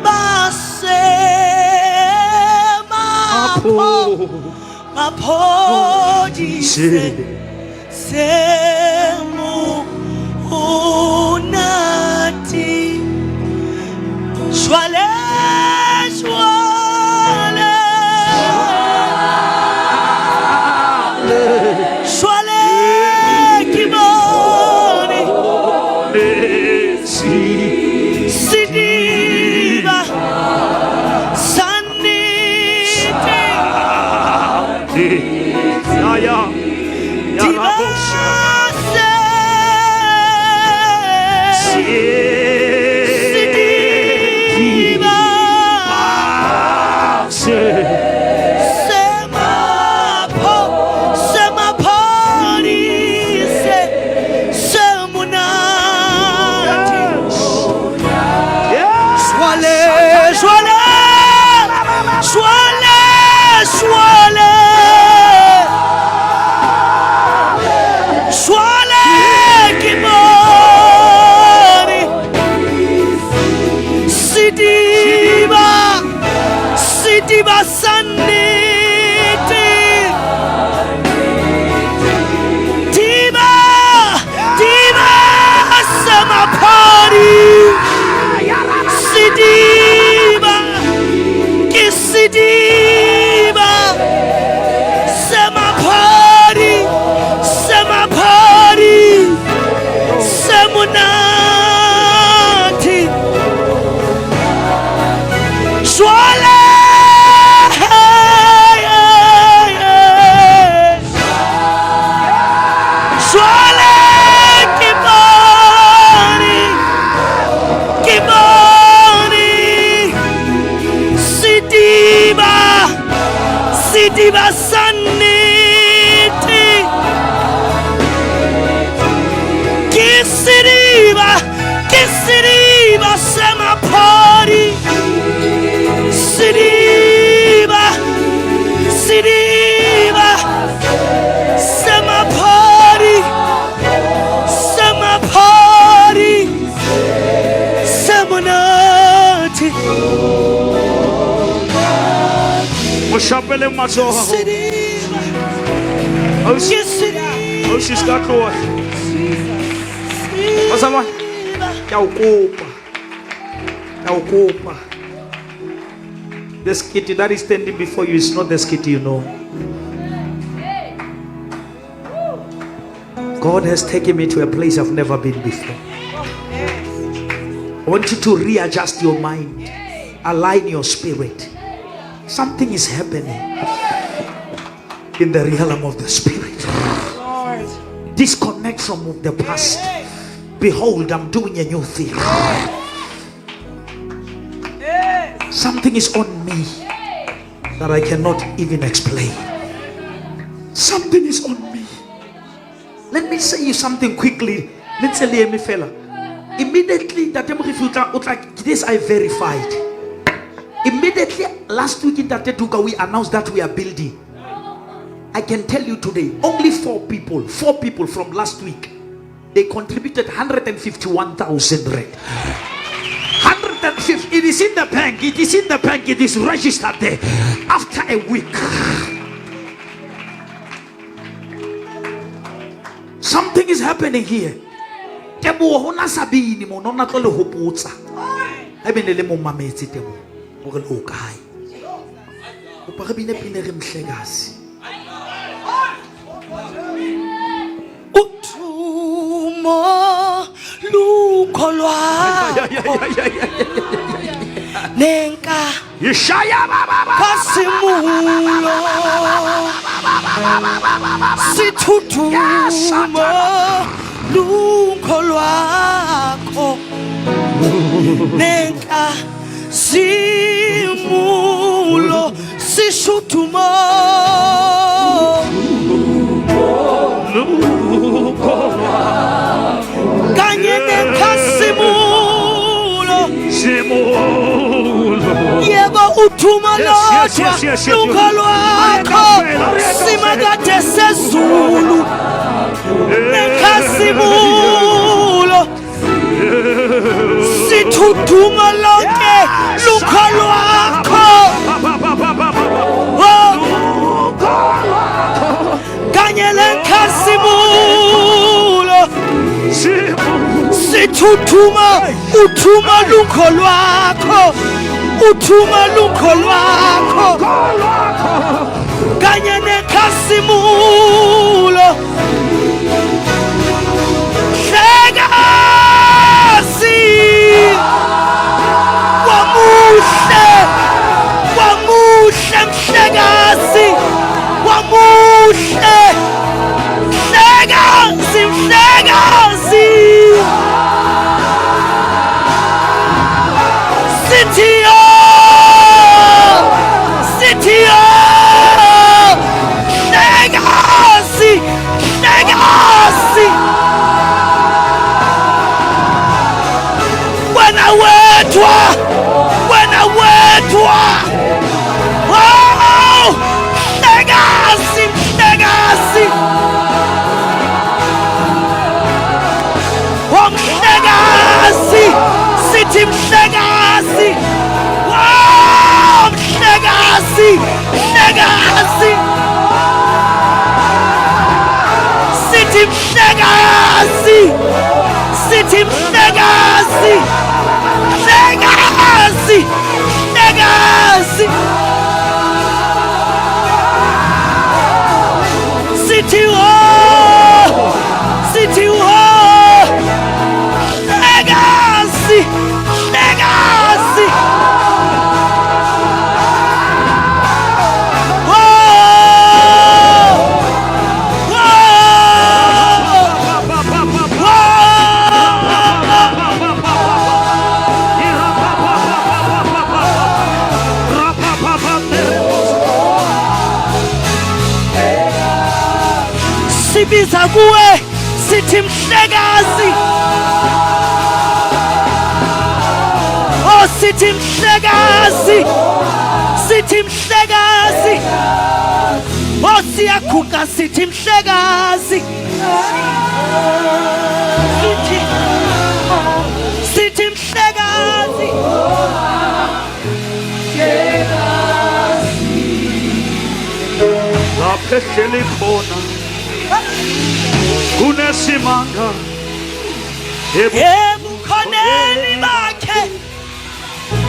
basemapo maphodise semu unati jwale jwale jwale ke bone sediba sa nnete diba se sediba Semapo, semaphodise, semonate. Jwale, jwale, jwale, jwale. Jwale ke bone sediba, sediba sa nnete. Diba, diba, semaphodi. Sediba, ke sediba. Semaphodi, semaphodi, semonate. Jwale, jwale ke bone, ke bone sediba, sediba sa nnete. Ke sediba, ke sediba semaphodi. Sediba, sediba, semaphodi, semaphodi, semonate. Mo shapele matsoho. Sediba, Ausi, ke sediba. ausi se ka tloha. Bazalwane, ke a o kopa. Ke a o kopa. The skit that is standing before you is not the skit you know. God has taken me to a place I've never been before. I want you to readjust your mind, align your spirit. Something is happening in the realm of the spirit. Lord. Disconnect from the past. Behold, I'm doing a new thing. Something is on me that I cannot even explain. Something is on me. Let me say you something quickly. Let's say me fella. Immediately that this I verified. Immediately last week in Tate Duka we announced that we are building. I can tell you today, only four people from last week, they contributed 151,000 rand. 150. It is in the bank. It is in the bank. It is registered there. After a week, something is happening here. Teboho ho na sa bine mo, no na tlo le hopotsa. Haebe ne le mo mametse Teboho, hore le o kae. Kopa re bine pina re Mhlekazi. Udumo lukhona. Lukho lwakho nenka Ishaya baba. Khasimulo sithuthumo lukho lwakho nenka simulo sishuthumo kanye nenkhasimulo Simulo. Yebo uthuma Yes, yes, lodwa yes, yes, yes. lukho lwakho simakade sezulu nenkhasimulo sithuthuma lonke lukho lwakho. Oh. Kanye lenkhasimulo sithuthuma uthuma lukho lwakho uthuma lukho lwakho kanye nenkhasimulo hlekazi wamuhle wamuhle mhlekazi wamuhle mhlekazi mhlekazi sithiyo sithiyo mhlekazi mhlekazi wena wedwa wena wedwa oh mhlekazi mhlekazi oh mhlekazi sithi mhlekazi oh mhlekazi mhlekazi sithi mhlekazi sithi mhlekazi mhlekazi mhlekazi sithi oh sithi oh mhlekazi mhlekazi oh oh oh. Sibiza kuwe sithi mhlekazi oh sithi mhlekazi sithi mhlekazi oh siyaguqa sithi mhlekazi sithi sithi mhlekazi Lapho ehleli khona kunesimanga ebukhoneni bakhe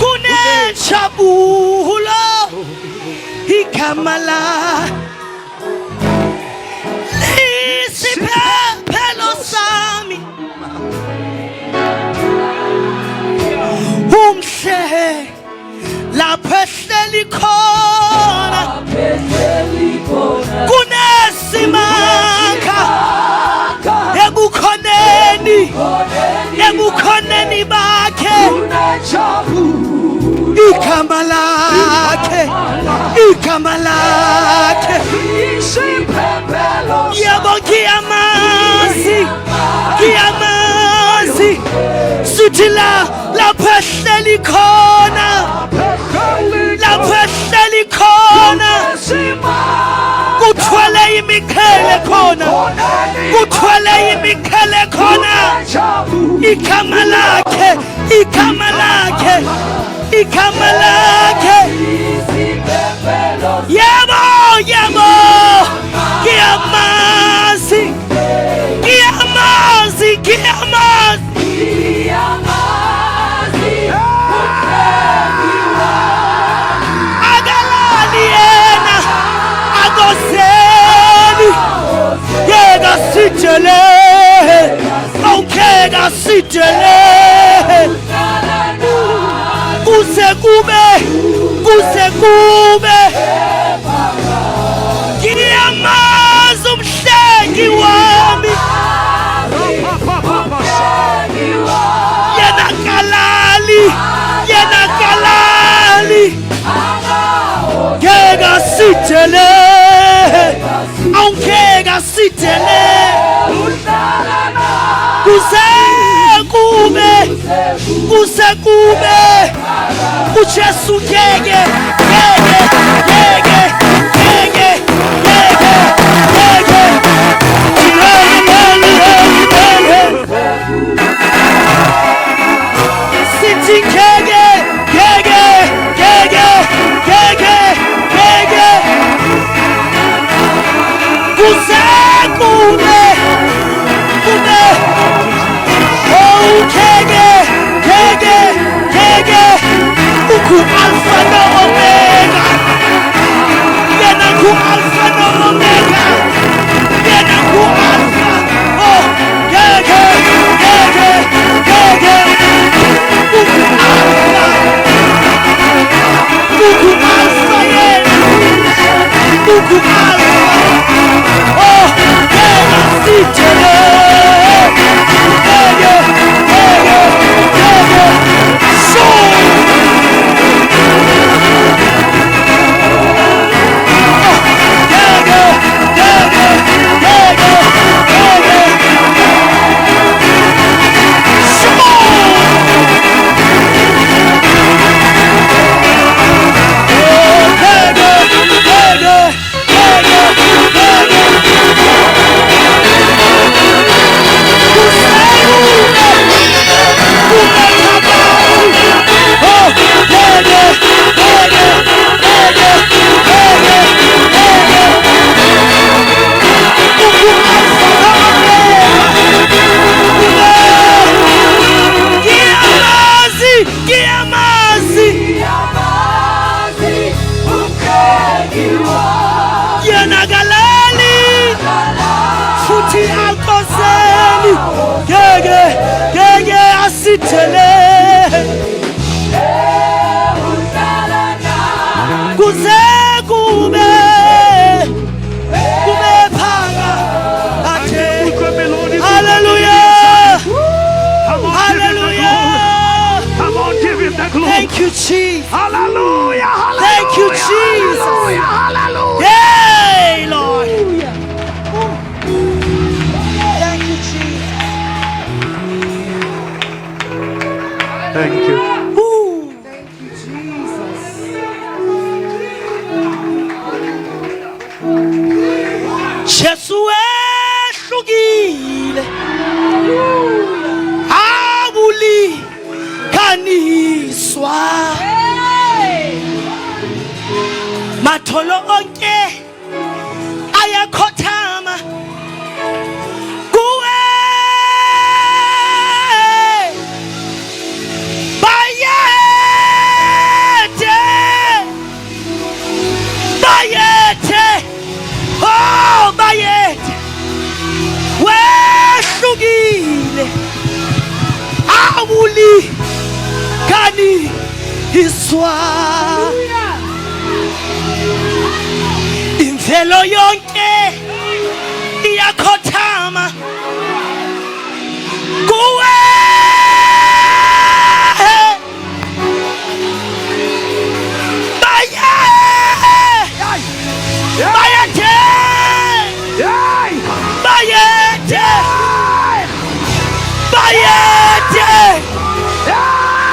kunenjabulo igama la lisiphephelo sami umhle lapho ehleli khona kunesimanga ebukhoneni ebukhoneni bakhe igama lakhe igama lakhe yebo ngiyamazi ngiyamazi sithi la lapho ehleli khona lapho ehleli khona kuthwele imiqhele khona kuthwele imiqhele khona igama lakhe igama lakhe igama lakhe yebo yebo ngiyamazi ngiyamazi ngiyamazi akalali yena akoseli yeka sijele awukheka asidele kuze kube kuze kube ngiyamazi umhlengi wami yena kalali yena kalali ngeke asidele awungeke asidele kuze kube kuze kube uJesu ngeke ngeke ngeke ngeke ngeke ngeke sithi ngeke ngeke ngeke ngeke ngeke kuze kube kube oh ngeke ngeke ngeke uku alpha no omega yena ku alpha no omega yena ku alpha oh ngeke ngeke ngeke uku alpha uku alpha yena uku alpha oh ngeke sithele ngeke ngeke ngeke so ngeke ngeke ngeke ngeke so ngeke ngeke ngeke ngeke Ngiyamazi yena kalali futhi akoseli ngeke ngeke asithele kuze kube kube phaka athe Utlwe melodi. Hallelujah Come on, give him the glory. Hallelujah Come on, give him the glory. Thank you Jesus Hallelujah. Hallelujah. Thank you, Jesus. Hallelujah. Hallelujah. Yay Lord. Thank you Jesus. Thank you. Ooh. Thank you, Jesus. Jesu wehlukile awulinganiswa matholo onke ayakhothama kuwe bayethe bayethe oh bayethe wehlukile awulinganiswa imvelo yonke iyakhothama kuwe baye bayethe Hey! bayethe bayethe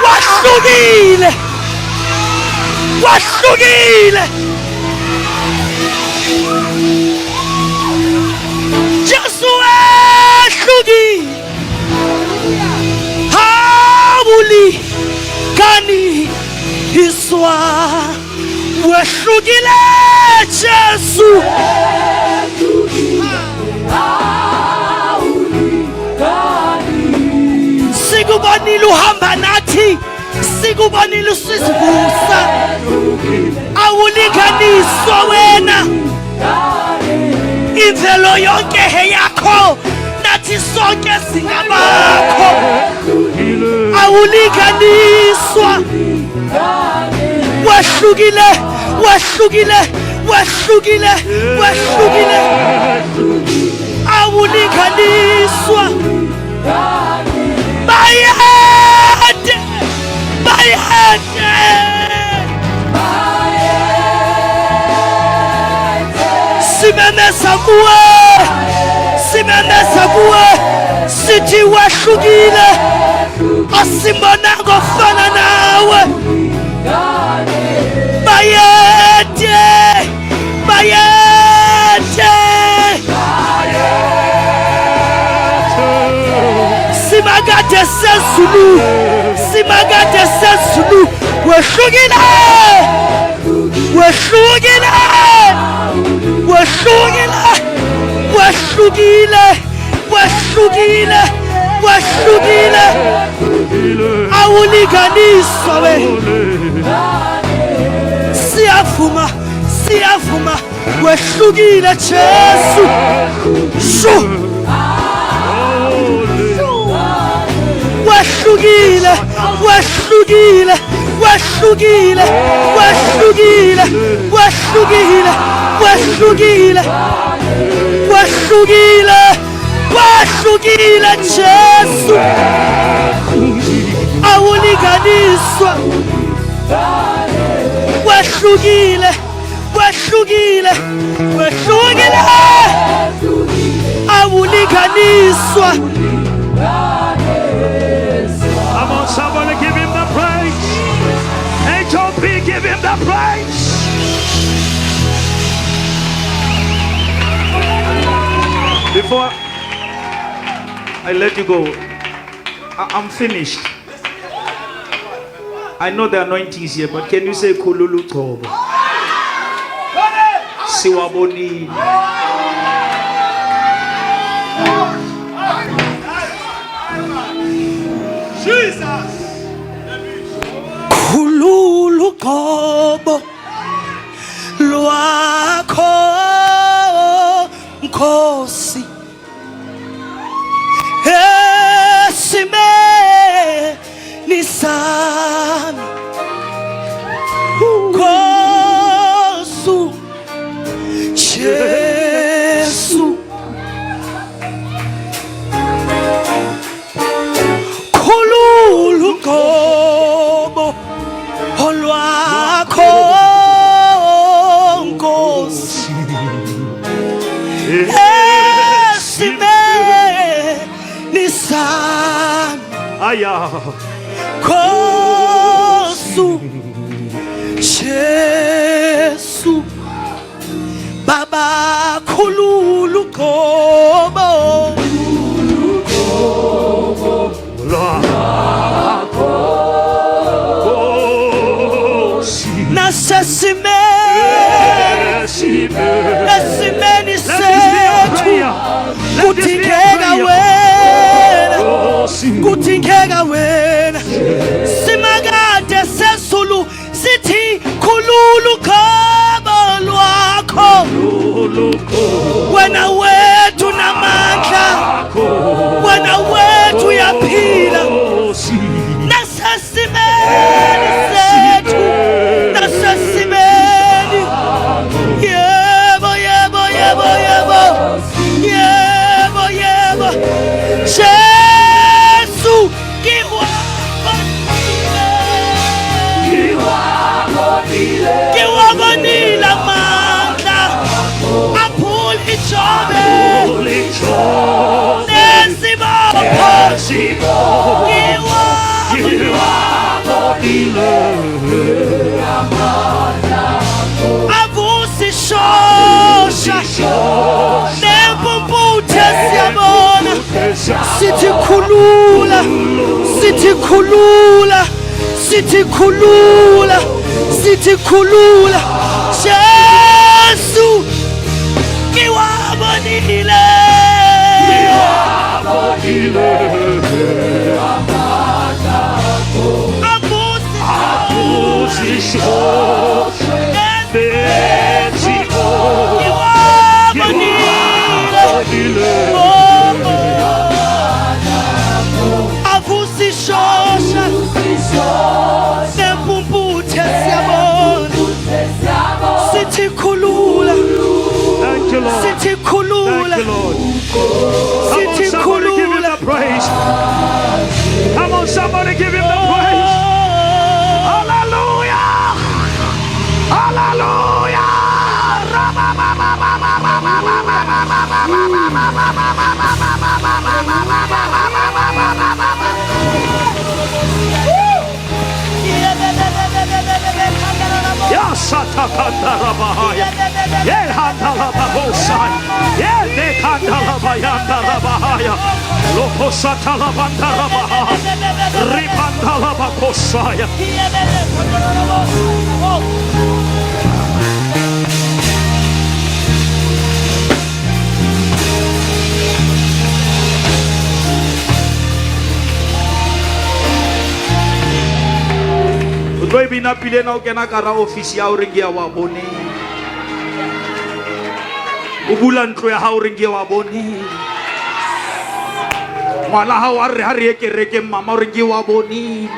wahlukile wahlukile Jesu wehlukile awulinganiswa wehlukile Jesu sikubonile uhamba nathi sikubonile usisivusa awulinganiswa wena imvelo yonke eyakho nathi Sithi sonke singabakho. Awulinganiswa. Wehlukile, wehlukile, wehlukile, wehlukile. Awulinganiswa. Bayede, bayede. Simemeza kuwe, simemeza kuwe, sithi wehlukile, asimbonanga ofana nawe. Bayede, bayede. Simakade sezulu, simakade sezulu, wehlukile, wehlukile, wehlukile, wehlukile, wehlukile, wehlukile. Awulinganiswa we. Siyavuma, siyavuma, wehlukile Jesu. Shu. Wehlukile, wehlukile, wehlukile, wehlukile, wehlukile, wehlukile, wehlukile, wehlukile Jesu. Awulinganiswa. Wehlukile, wehlukile, wehlukile. Awulinganiswa. Come on, somebody give him the praise. HOP, give him the praise. Before I let you go, I'm finished. I know the anointing is here, but can you say Khululu Gcobo? Siwabonile. Jesus. Khululu gcobo lwakho Nkosi, esimeni sami Nkosi Jesu. Khululu gcobo olwakho Nkosi, esimeni sami Aya. Nkosi Jesu. Baba khululu gcobo nasesimeni, esimeni sethu kudingeka wena, kudingeka wena. Simakade sezulu sithi khululu gcobo lwakho, wena wethu namandla, wena wethu uyaphila. Nasesimeni sethu, nasesimeni. Yebo, yebo, yebo, yebo, yebo, yebo. Jesu, ngiwabonile amandla aphula ijobe nesibopho. Avusa ishosha nempumputhe siyabona. Sithi khulula, sithi khulula, sithi khulula, sithi khulula. Jesu, ngiwabonile, avusa ishosha ngiwabonile. Oh, oh. Rosatakandalabahaya. Yehandalababosai. Yedekandalabayandalabahaya. Lokosatalabandalabaha. Ripandalabakosaya. O tlo e bina pile ena o kena ka hara office ya hao reng ke ya wa boneng. O bula ntlo ya hao reng ke ya wa boneng. Ngwana hao a re ha re ye kerekeng mama o reng ke wa boneng.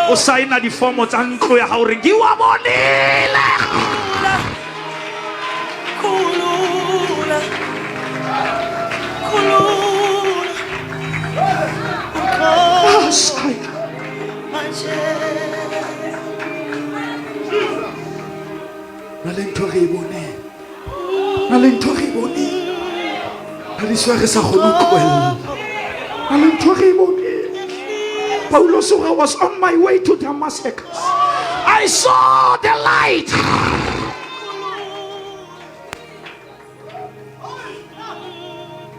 O saena difomo tsa ntlo ya hao reng ke wa bonile. Khulula. Khulula. Manje. Na le ntho re e boneng. Na le ntho re e boneng. Ha di swa re sa kgone ho tlohella. Na le ntho re e boneng. Paulos o re, I was on my way to Damascus. I saw the light.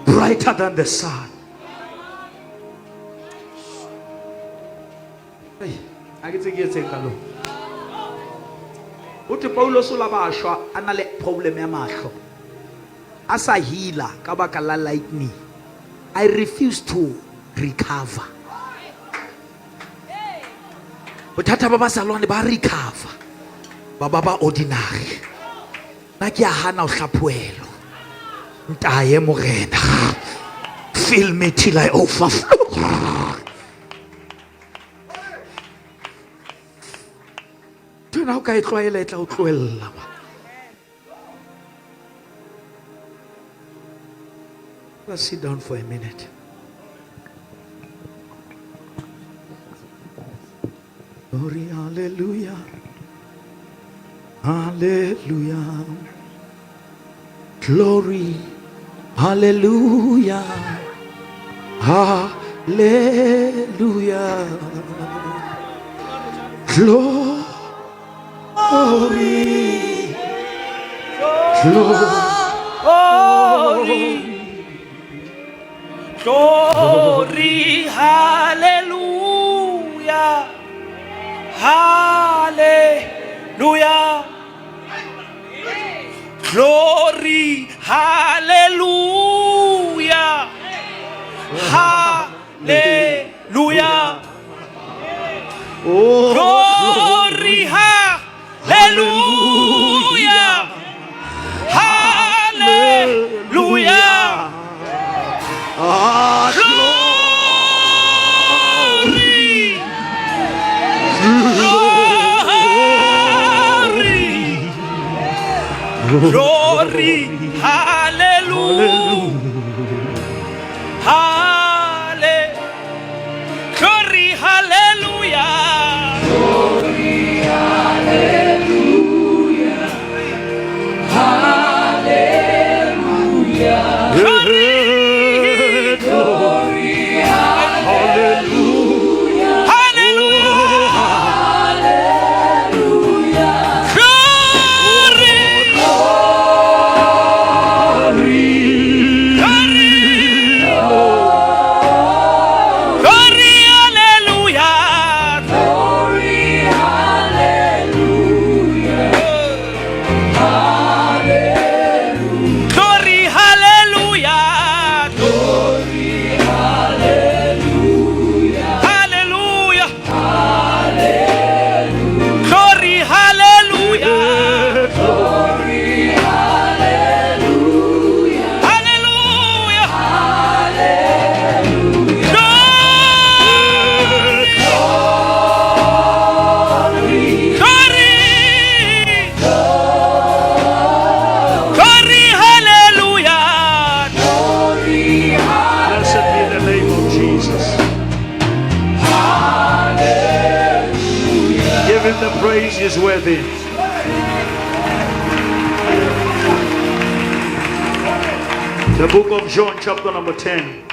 Brighter than the sun. Hey, ha ke tsebe ke etseng ka lona. Ho thwe Paulos o la ba shwa a na le problem ya mahlo. A sa heala ka baka la lightning. I refuse to recover. Bothata ba bazalwane ba recover. Ba ba ba ordinary. Nna ke a hana ho hlaphohelwa. Ntaye Morena. Fill me till I overflow. Ntho ena ha o ka e tlwaela e tla o tlohella. Let's sit down for a minute. Glory, hallelujah. Hallelujah. Glory, hallelujah. Hallelujah. Glory. Glory. Glory, hallelujah. Hallelujah. Glory, hallelujah. Hallelujah. Oh, Glory, hallelujah. Hallelujah. Ah, Glory. Glory. Glory. Hallelujah. Hallelujah. Glory, hallelujah. Glory, hallelujah. Hallelujah. Glory. Glory. Glory, hallelujah. Glory, hallelujah. Hallelujah. Glory, hallelujah. Hallelujah. Glory. Glory. Glory, hallelujah. Blessed be the name of Jesus. Give him the praise he is worthy. The book of John, chapter number 10.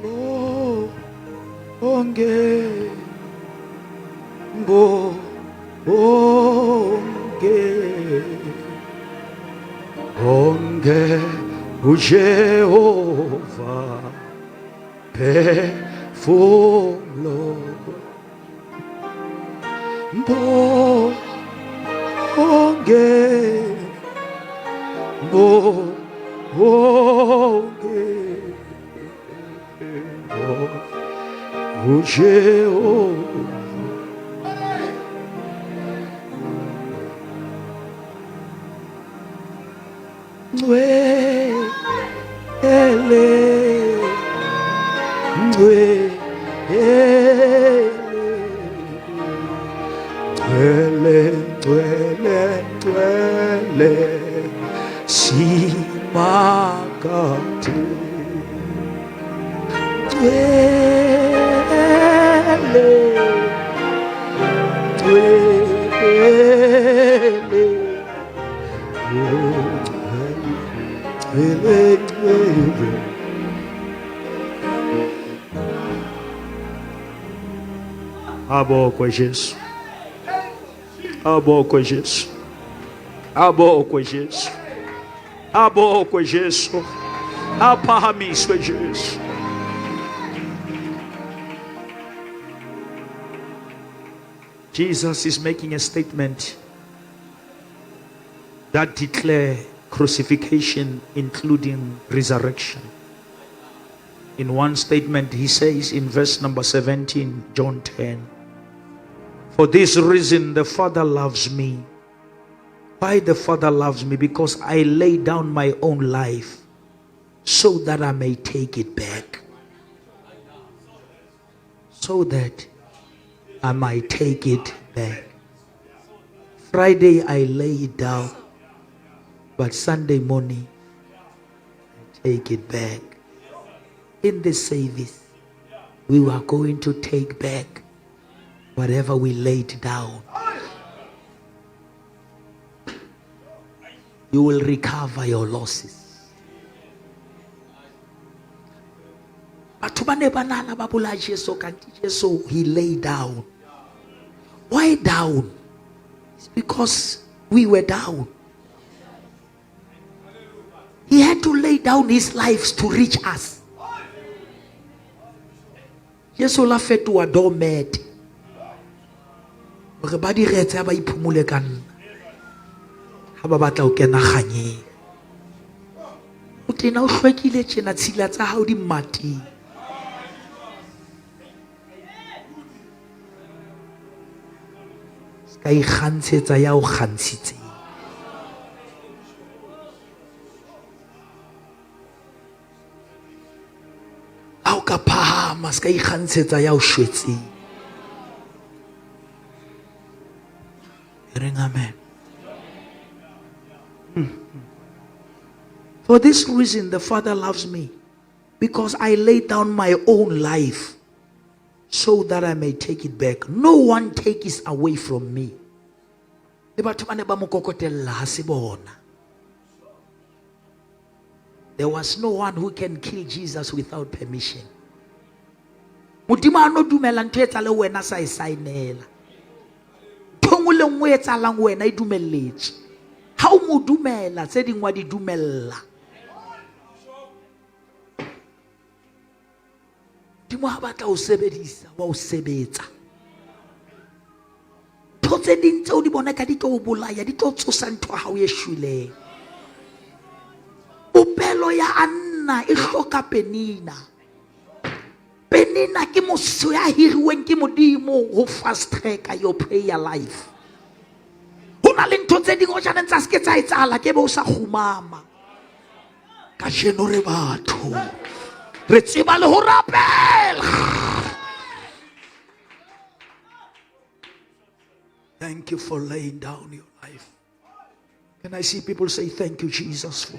Oh, Bonge, bo, bonge, bonge, uJehova, phefumlo, bonge, bonge, uJehova. Ngcwele, ngcwele, ngcwele, ngcwele, ngcwele, simakade. Ngcwele, ngcwele, ngcwele, ngcwele. Abokwe Jesu. Abokwe Jesu. Abokwe Jesu. Abokwe Jesu. Aphahamiswe Jesu. Jesus is making a statement that declare crucifixion including resurrection. In one statement he says in verse number 17, John 10, for this reason the Father loves me. Why the Father loves me? Because I lay down my own life so that I may take it back. So that I might take it back. Friday I lay it down, but Sunday morning I take it back. In this service, we were going to take back whatever we laid down. You will recover your losses. Batho ba ne ba nahana ba bolaya Jesu, kanti Jesu, he lay down. Why down? It's because we were down. He had to lay down his life to reach us. Jesu la fetoha doormat. Hore ba diretse ba iphumule ka nna. Ha ba batla ho kena kganyeng. O tena o hlwekile tjena, tshila tsa hao di mmating. Ka ikgantshetsa ya o kgantshitseng. Ha o ka phahama, se ka ikgantshetsa ya o shwetseng. E reng amen. For this reason the Father loves me, because I lay down my own life so that I may take it back. No one takes it away from me. Le batho ba ne ba mo kokotella, ha se bona. There was no one who can kill Jesus without permission. Modimo a no dumela ntho e etsahale ho wena sa e saenela. Ntho e nngwe le nngwe e etsahalang ho wena e dumelletswe. Ha o mo dumela, tse ding wa di dumella. Modimo ha batla ho sebedisa, wa o sebetsa. Ntho tse ding tseo di bona ka di tlo o bolaya, di tlo tsosa ntho ya hao e shweleng. Popelo ya Anna e hloka Penina. Penina ke motho ya hiriweng ke Modimo ho fast track your prayer life. Ho na le ntho tse ding o janeng tsa se ke tsa etsahala, ke be o sa kgumama. Kajeno re batho re tseba le ho rapela. Thank you for laying down your life. Can I see people say thank you, Jesus, for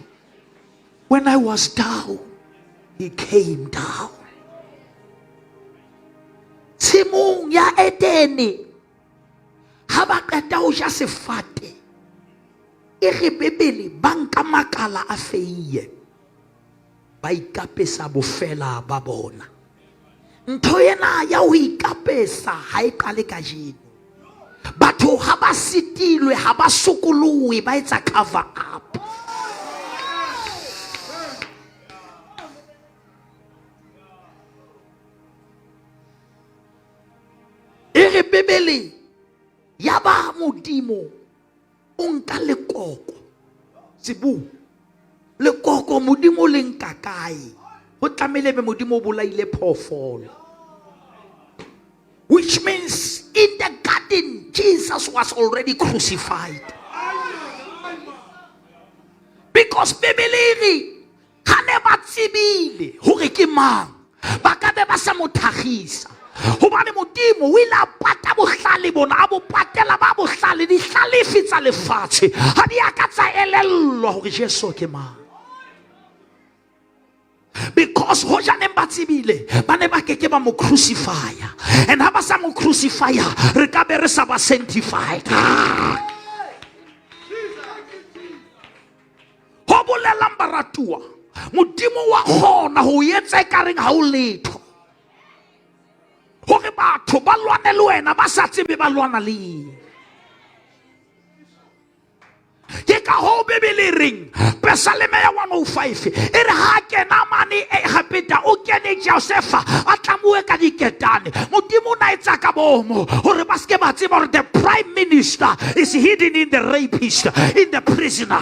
when I was down, he came down. Tshimong ya Edene, ha ba qeta ho ja sefate, e re Bibele ba nka makala a feiye, ba ikapesa bofela ba bona. Ntho ena ya ho ikapesa ha e qale kajeno. Batho ha ba sitilwe, ha ba sokolohe, ba etsa cover up. E re Bibele ya ba Modimo o nka lekoko sebu lekoko Modimo le nka kae? Ho tlamehile be Modimo o bolaile phoofolo. Which means in the garden Jesus was already crucified. Because Bibele e re ga ne ba tsebile gore ke mang ba ka be ba sa mo thagisa gobane modimo o ile a pata bohlale bona a bo patela ba bohlale dihlalefi tsa lefatshe ga di a ka tsa elellwa gore jesu ke mang because hojaneng ba tsebile ba ne ba keke ba mo crucifya and ha ba sa mo crucifya re ka be re sa ba sanctified. Ho bolelang baratuwa, modimo wa kgona ho etsa e kareng ha o letho hore batho ba lwane le wena ba sa tsebe ba lwana le eng. Ke ka hoo Bibele e reng Pesaleme ya 105 e re ha kena mane Egepeta o kene Josefa a tlamuwe ka diketane. Modimo o na etsa ka bomo hore ba seke ba tseba hore the prime minister is hidden in the rapist, in the prisoner.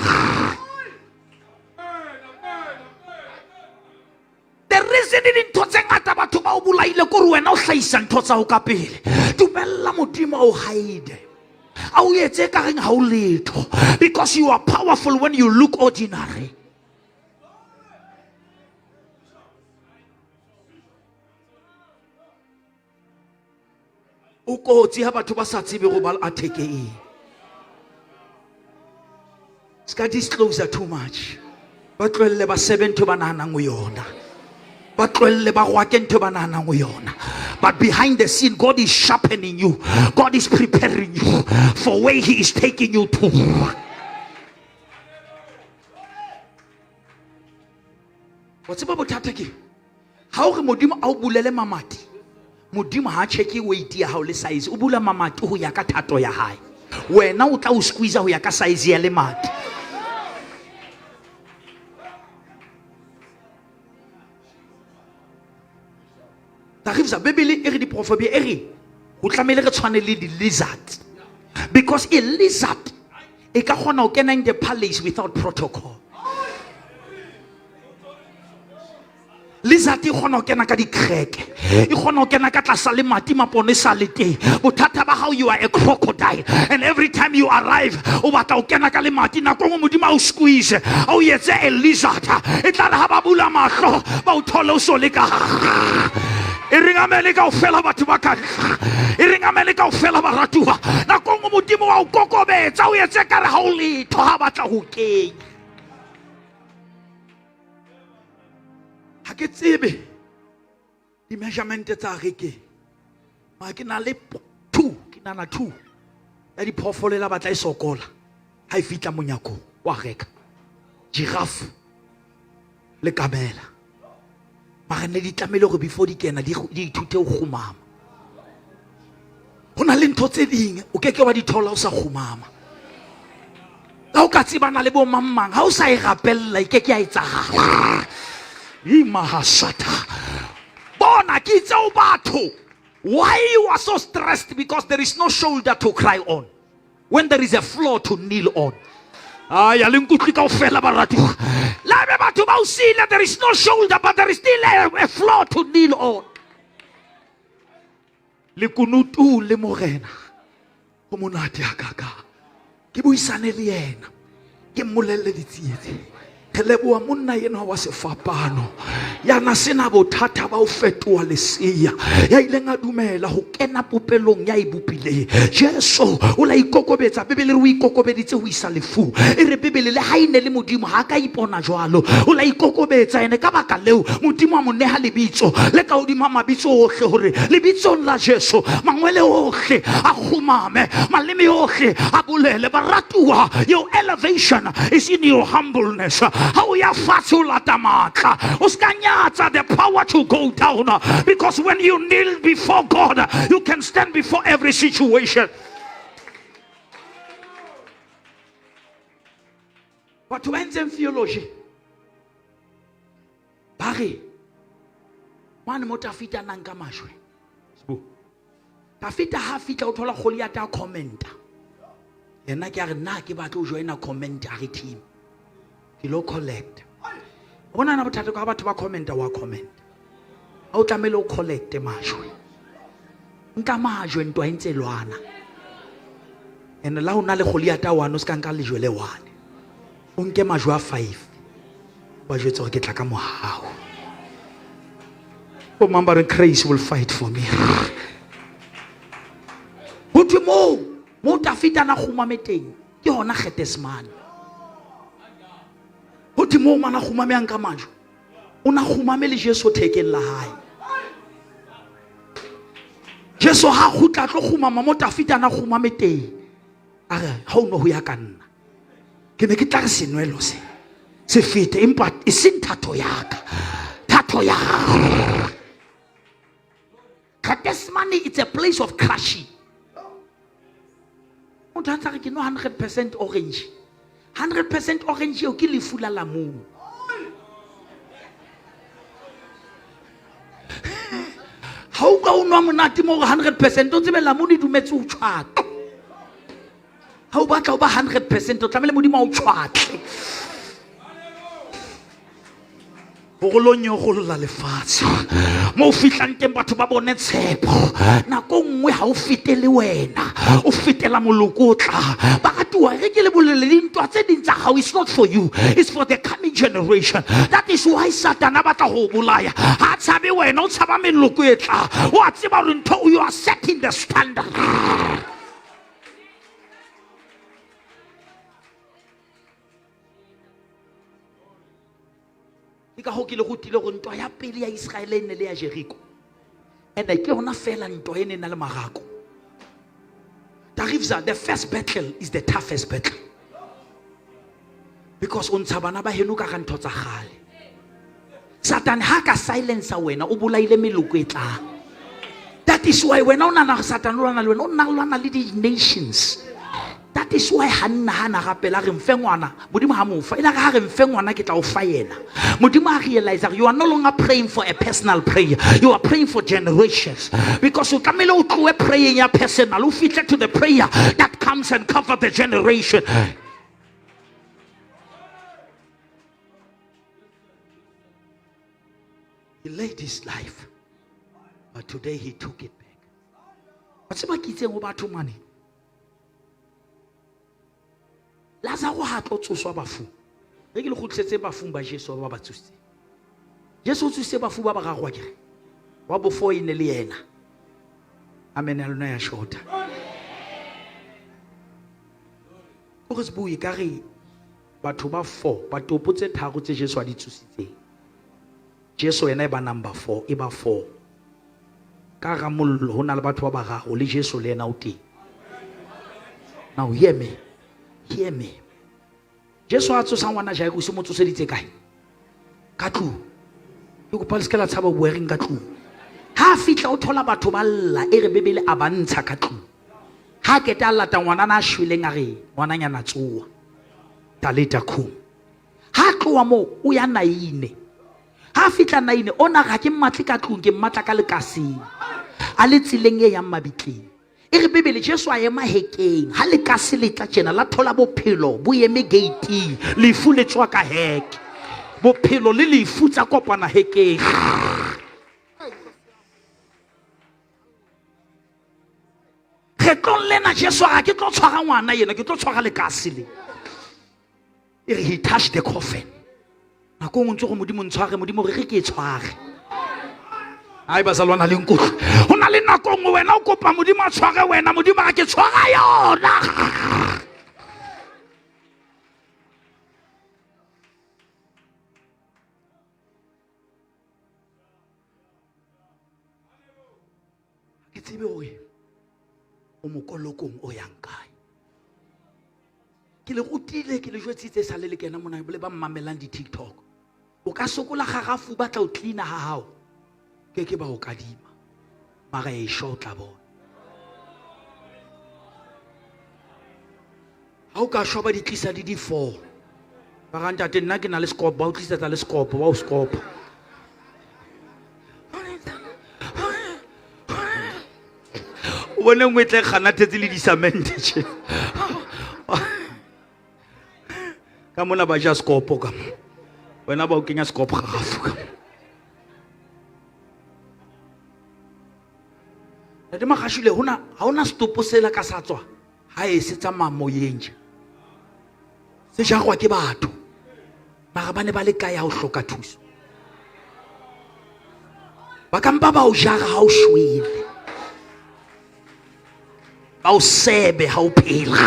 The reason dintho tse ngata batho ba o bolaile ke gore wena o hlahisa ntho tsa ho ka pele. Dumella modimo a o hide, a o etse ka reng ha o letho, because you are powerful when you look ordinary. O kotsi ha batho ba sa tsebe go ba attack eng. Se ka disclose too much. Ba tlohelle ba sebe ntho ba nahanang ho yona, ba tlohelle ba rwake ntho ba nahanang ho yona. But behind the scene God is sharpening you, God is preparing you for where he is taking you to. Wa tseba bothata ke ha o re modimo a o bulele mamati, modimo ha a checke weight ya hao le size, o bula mamati ho ya ka thato ya hae. Wena o tla o squeeze ho ya ka size ya lemati. Tagifsa Bibele e re diprofebi e re ho tlamehile re tshwane le di-lizard, because a lizard e ka kgona ho kena in the palace without protocol. Lizard e kgona ho kena ka dikreke, e kgona ho kena ka tlasa lemati mapone sa le teng. Bothata ba hao, you are a crocodile, and every time you arrive o batla ho kena ka lemati. Nako nngwe modimo a o squeeze a o etse a lizard, e tla re ha ba bula mahlo ba o thole o so le ka e reng amele kaofela batho ba ka e reng amele kaofela baratuwa. Nako nngwe modimo wa o kokobetsa o etse kare ha o letho ha batla ho kenya. Ha ke tsebe di-measurement tsa reke, ma ke na le two, ke nana two ya diphoofolo e la batla e sokola ha e fihla monyakong wa reka giraffe le kamela. Mara ne di tlamehile hore before di kena di ithute ho kgumama. Ho na le ntho tse ding o ke ke wa di thola o sa kgumama. Ka o ka tsebana le bo mang mang, ha o sa e rapella e ke ke ya etsahala. Imahasata. Bona ke itse o batho, why you are so stressed? Because there is no shoulder to cry on when there is a floor to kneel on. Ay, a le nkutlwe kaofela baratuwa. La ebe batho ba o siile, there is no shoulder, but there is still a floor to kneel on. Lekunutu le morena ho monate hakaka. Ke buisane le yena, ke mmolelle ditsietsi. Re leboha monna enwa wa sefapano ya na sena bothata ba ho fetoha lesea, ya ileng a dumela ho kena popelong ya e bopileng. Jesu o la ikokobetsa, Bibele re o ikokobeditse ho isa lefung. E re Bibele le ha e ne le modimo ha ka ipona jwalo, o la ikokobetsa ene. Ka baka leo modimo a mo neha lebitso le ka hodima mabitso ohle, hore lebitsong la Jesu mangwele ohle a kgumame, maleme ohle a bolele. Baratuwa, your elevation is in your humbleness. Ha o ya fatshe o lata matla, o ska nyatsa the power to go down, because when you kneel before God, you can stand before every situation. Batho ba entseng theology ba re mane mo Tafita nang ka majwe. Tafita ha fihla o thola Goliath a commenta. Yena ke a re nna ke batla ho joina commentary team. Ke lo collect. O bona na bothata ka batho ba commenta wa comment. Ha o tlamehile o collect majwe. Nka majwe ntwa e ntse lwana. And la ho na le Goliath a one o ska nka lejwe le one. O nke majwe a 5. Ba jwetse hore ke tla ka mohau. Bo mang ba re grace will fight for me. Ho thwe moo Tafita na kgumame teng, ke hona Gethsemane. Ho thwe moo mana kgumame a nka majwe, o na kgumame le Jesu thekeng la hae. Jesu ha kgutla tlo kgumama mo Tafita na kgumame teng. A re, ha o no ho ya ka nna. Ke ne ke tla re senwelo se se fete, empa e seng thato ya ka, thato ya gago. Gethsemane, it's a place of crushing. Motho a ntse a re ke no 100% orange. 100% orange eo ke lefu la lamunu. Ha o ka o nwa monate mo 100%, o tsebe lamunu e dumetse ho tjhwatla. Ha o batla ho ba 100%, o tlamehile Modimo a o tjhwatle. Hore lo nyogolla lefatshe. Mo o fihlang teng batho ba bone tshepo. Nako nngwe ha o fete le wena, o fetela moloko o tla. Baratuwa, re ke le bolelle, dintwa tse ding tsa hao, it's not for you, it's for the coming generation. That is why Satan a batla ho o bolaya. Ha tshabe wena, o tshaba meloko e tla. O a tseba hore ntho, you are setting the standard. Ke ka hoo ke le rutile hore ntwa ya pele ya Israele e ne le ya Jericho. And ke yona fela ntwa e ne na le marako. Tarifza, the first battle is the toughest battle. Because o ntsha bana ba heno ka ga ntho tsa kgale. Satan ha ka silence wena, o bolaile meloko e tlang. That is why wena o nahana hore Satan o lwana le wena, o nna lwana le di-nations. That is why ha nna ha na rapela re mfe ngwana, Modimo ha mo fa. E la re ha re mfe ngwana ke tla o fa yena. Modimo ha realize you are no longer praying for a personal prayer. You are praying for generations. Because o tlamehile o tlohe praying ya personal, o fihle to the prayer that comes and cover the generation. He laid his life, but today he took it back. Wa tseba ke itseng ho batho mane? Lazaro ha tlo tsoswa bafung. Re ke le kgutlisetse bafung ba Jesu ba ba tsositseng. Jesu o tsositse bafu ba bararo akere. Wa bofo e ne le yena. Amen ya lona ya shota. Hore se bue ka re batho ba 4, ba topo tse tharo tse Jesu a di tsositseng. Jesu yena e ba number 4, e ba 4. Ka hara mollo ho na le batho ba bararo le Jesu le yena o teng. Now hear me. Hear me. Jesu a tsosa ngwana Jairus, mo tsoseditse kae? Ka tlung. Ke kopa le se ke la tshaba ho bua reng ka tlung. Ha a fihla o thola batho ba lla, e re Bibele a ba ntsha ka tlung. Ha keta a lata ngwanana a shweleng a re ngwananyana tsoa. Talita kum. Ha tloha moo o ya Naine. Ha fihla Naine ona ga ke mmatle ka tlung, ke mmatla ka lekaseng. A le tseleng e yang mabitleng. E re Bibele Jesu a ema hekeng. Ha lekase le tla tjena la thola bophelo bo eme gate-ing. Lefu le tswa ka heke. Bophelo le lefu tsa kopana hekeng. Kgetlong lena Jesu a re, ke tlo tshwara ngwana yena, ke tlo tshwara lekase le. E re he touched the coffin. Nako nngwe ntse go Modimo ntshware, Modimo re re ke e tshware. Ai bazalwana le nkutlwe. Ho na le nako nngwe wena o kopa Modimo a tshware wena, Modimo a re ke tshwara yona. Ke tsebe hore o mokolokong o yang kae. Ke le rutile, ke le jwetsitse sa le le kena mona, le ba mmamelang di-TikTok. O ka sokola gagafu ba tla o cleana ha hao. Ke ke ba o kadima. Mara e shwa o tla bona. Ha o ka shwa ba di tlisa di di-four. Ba ga ntate nna ke na le scope, ba o tlisetsa le scope, ba o scope. O bone nngwe e tle e kganathetse le disamente tje. Ka mona ba ja scope ka mo. Wena ba o kenya scope gagafu ka mo. Ntate Magashule, ha hona setopo sela ka sa tswa ha e se tsamaya moyeng tje. Se jagwa ke batho. Mara ba ne ba le kae ha o hloka thuso? Ba ka mpa ba o jara ha o shwele. Ba o sebe ha o phela.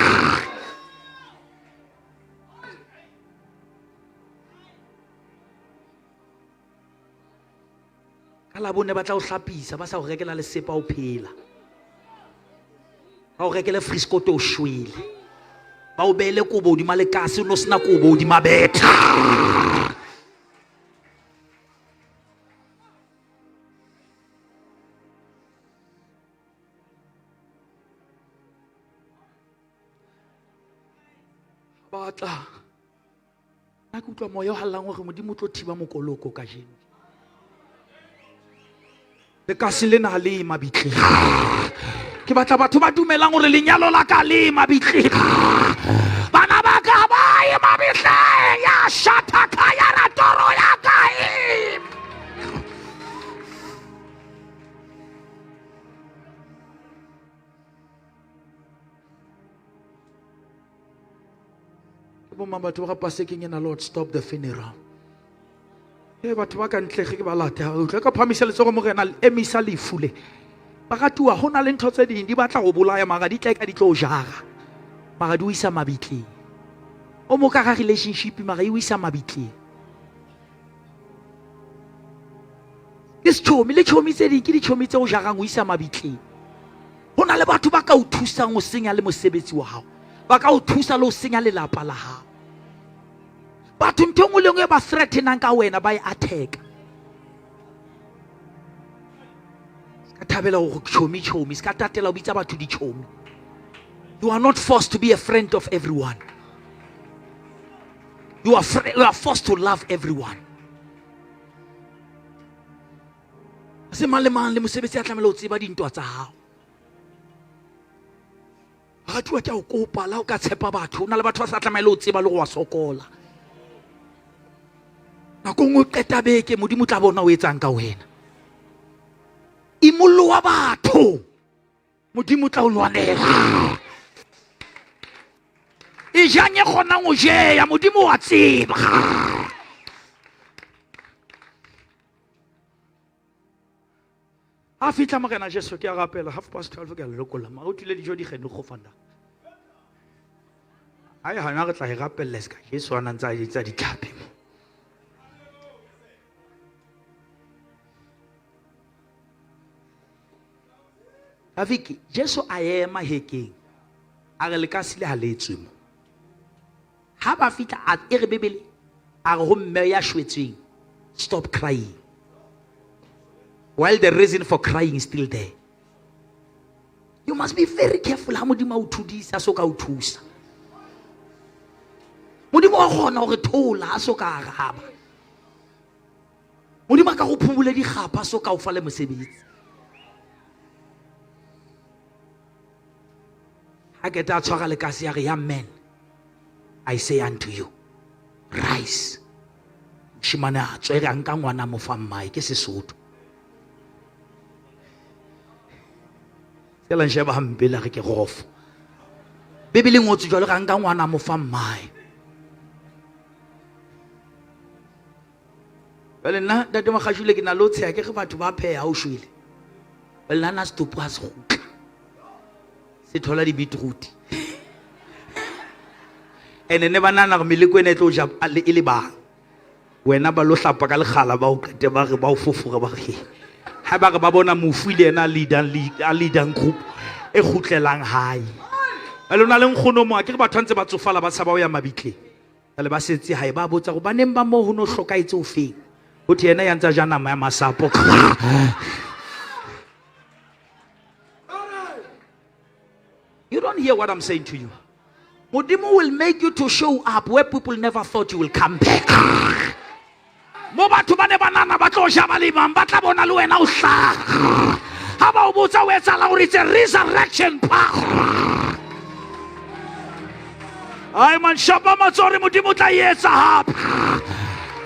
Ka labone ba tla o hlapisa, ba sa o rekela lesepa o phela. Ba o rekele friskoto o shwele. Ba o beele kobo hodima lekase, o no sena kobo hodima bethe. Batla. Nna ke utlwa moya o hallang hore Modimo o tlo thiba mokoloko kajeno. Lekase lena ha le ye mabitleng. Ke batla batho ba dumelang hore lenyalo la ka le ye mabitleng. Bana ba ka ba ye mabitleng. Ya shataka ya ratoro ya ka e. Ke bo mang batho ba ga pasekeng ena, Lord, stop the funeral. E batho ba ka ntle ge ke ba lata, o tla ka phamisa letsogo morena, emisa lefu le. Ba ratuwa, ho na le ntho tse ding di batla go bolaya mara di tla ka di tlo jara. Mara di o isa mabitleng. O mo ka ga relationship mara e o isa mabitleng. Ke setšhomi le tšhomi tse ding ke ditšhomi tse o jarang o isa mabitleng. Ho na le batho ba ka o thusang ho senya le mosebetsi wa hao. Ba ka o thusa le ho senya lelapa la hao. Batho ntho e nngwe le nngwe e ba threatenang ka wena ba e attack. Se ka thabela go tšhomi tšhomi, se ka tatela ho bitsa batho ditšhomi. You are not forced to be a friend of everyone. You are forced to love everyone. Se mang le mang le mosebetsi a tlamehile ho tseba dintwa tsa hao. Ratuwa ke a o kopa la o ka tshepa batho, o na le batho ba sa tlamehile ho tseba le go wa sokola. Nako nngwe o qeta beke, Modimo o tla bona o etsang ka wena. Imollowa batho, Modimo o tla o lwanela. E jang e kgonang ho jeya, Modimo wa tseba. A fihla Morena Jesu ke a rapela 12:30 ke a le lokolla mara o tlile dijo di kgene go fanda. Ai hana re tla e rapella se ka Jesu a na ntse a etsa ditlhapi mo. Rafiki, Jesu a ema hekeng a re lekase le ha le tswe mo. Ha ba fihla a e re Bibele a re ho mme ya shwetsweng, stop crying. While the reason for crying is still there. You must be very careful ha Modimo a o thudisa so ka o thusa. Modimo wa kgona hore thola ha so ka araba. Modimo a ka go phumule dikgapha so ka o fa le mosebetsi. Ha keta a tshwara lekase ya re, young man, I say unto you, rise. Moshimane a tswere a nka ngwana mo fa mmae, ke Sesotho. Se la nsheba hampe la re ke rofo. Bibele e ngotswe jwalo ka nka ngwana mo fa mmae. Jwale nna ntate Makgashule ke na le ho tsheha ke re batho ba pheha ha o shwele. Jwale nna na setopo ha se kgutla. Se thola di-beetroot. Ene ne ba nahana hore meleko ena e tlo ja e le bang. Wena ba lo hlapa ka lekgala ba o qete ba re ba o fofore ba re. Ha ba re ba bona mofu le yena a leadang group e kgutlelang hae. Jwale o na le nkgono mo, akere batho ba ntse ba tsofala ba tshaba ho ya mabitleng. Jwale ba setse hae ba botsa gore baneng ba moo ho no hlokahetse o feng. Ho thwe yena ya ntsa ja nama ya masapo. You don't hear what I'm saying to you. Modimo will make you to show up where people never thought you will come back. Mo batho ba ne ba nana ba tlo ja ba le bang ba tla bona le wena o hlaha. Ha ba o botsa o etsahala gore it's a resurrection power. Ai man shapa matsoho Modimo tla e etsa hape.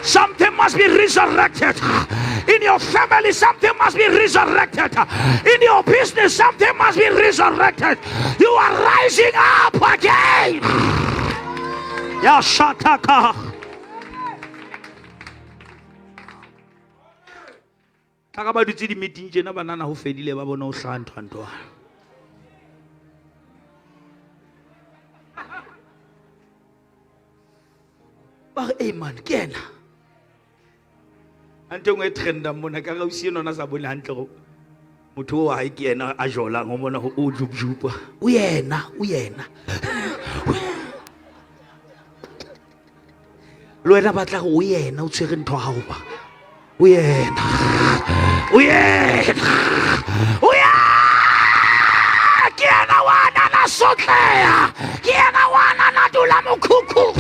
Something must be resurrected. In your family, something must be resurrected. In your business, something must be resurrected. You are rising up again. Ya shataka. Tla ka ba dutse di-meeting tjena banana ho fedile ba bona ho hlaha nthwanthwana. Ba re, "Ei man, ke ena." A ntho e nngwe e trendang mona ka ausi enwa o na sa bone hantle hore motho o wa hae ke yena a jolang o mona o jubjupa. O yena, o yena. Le wena ba tla re o yena o tshwere ntho hao ba. O yena. O yena. O yena. Ke yena wa nana sotleha. Ke yena wa nana dula mokhukhu.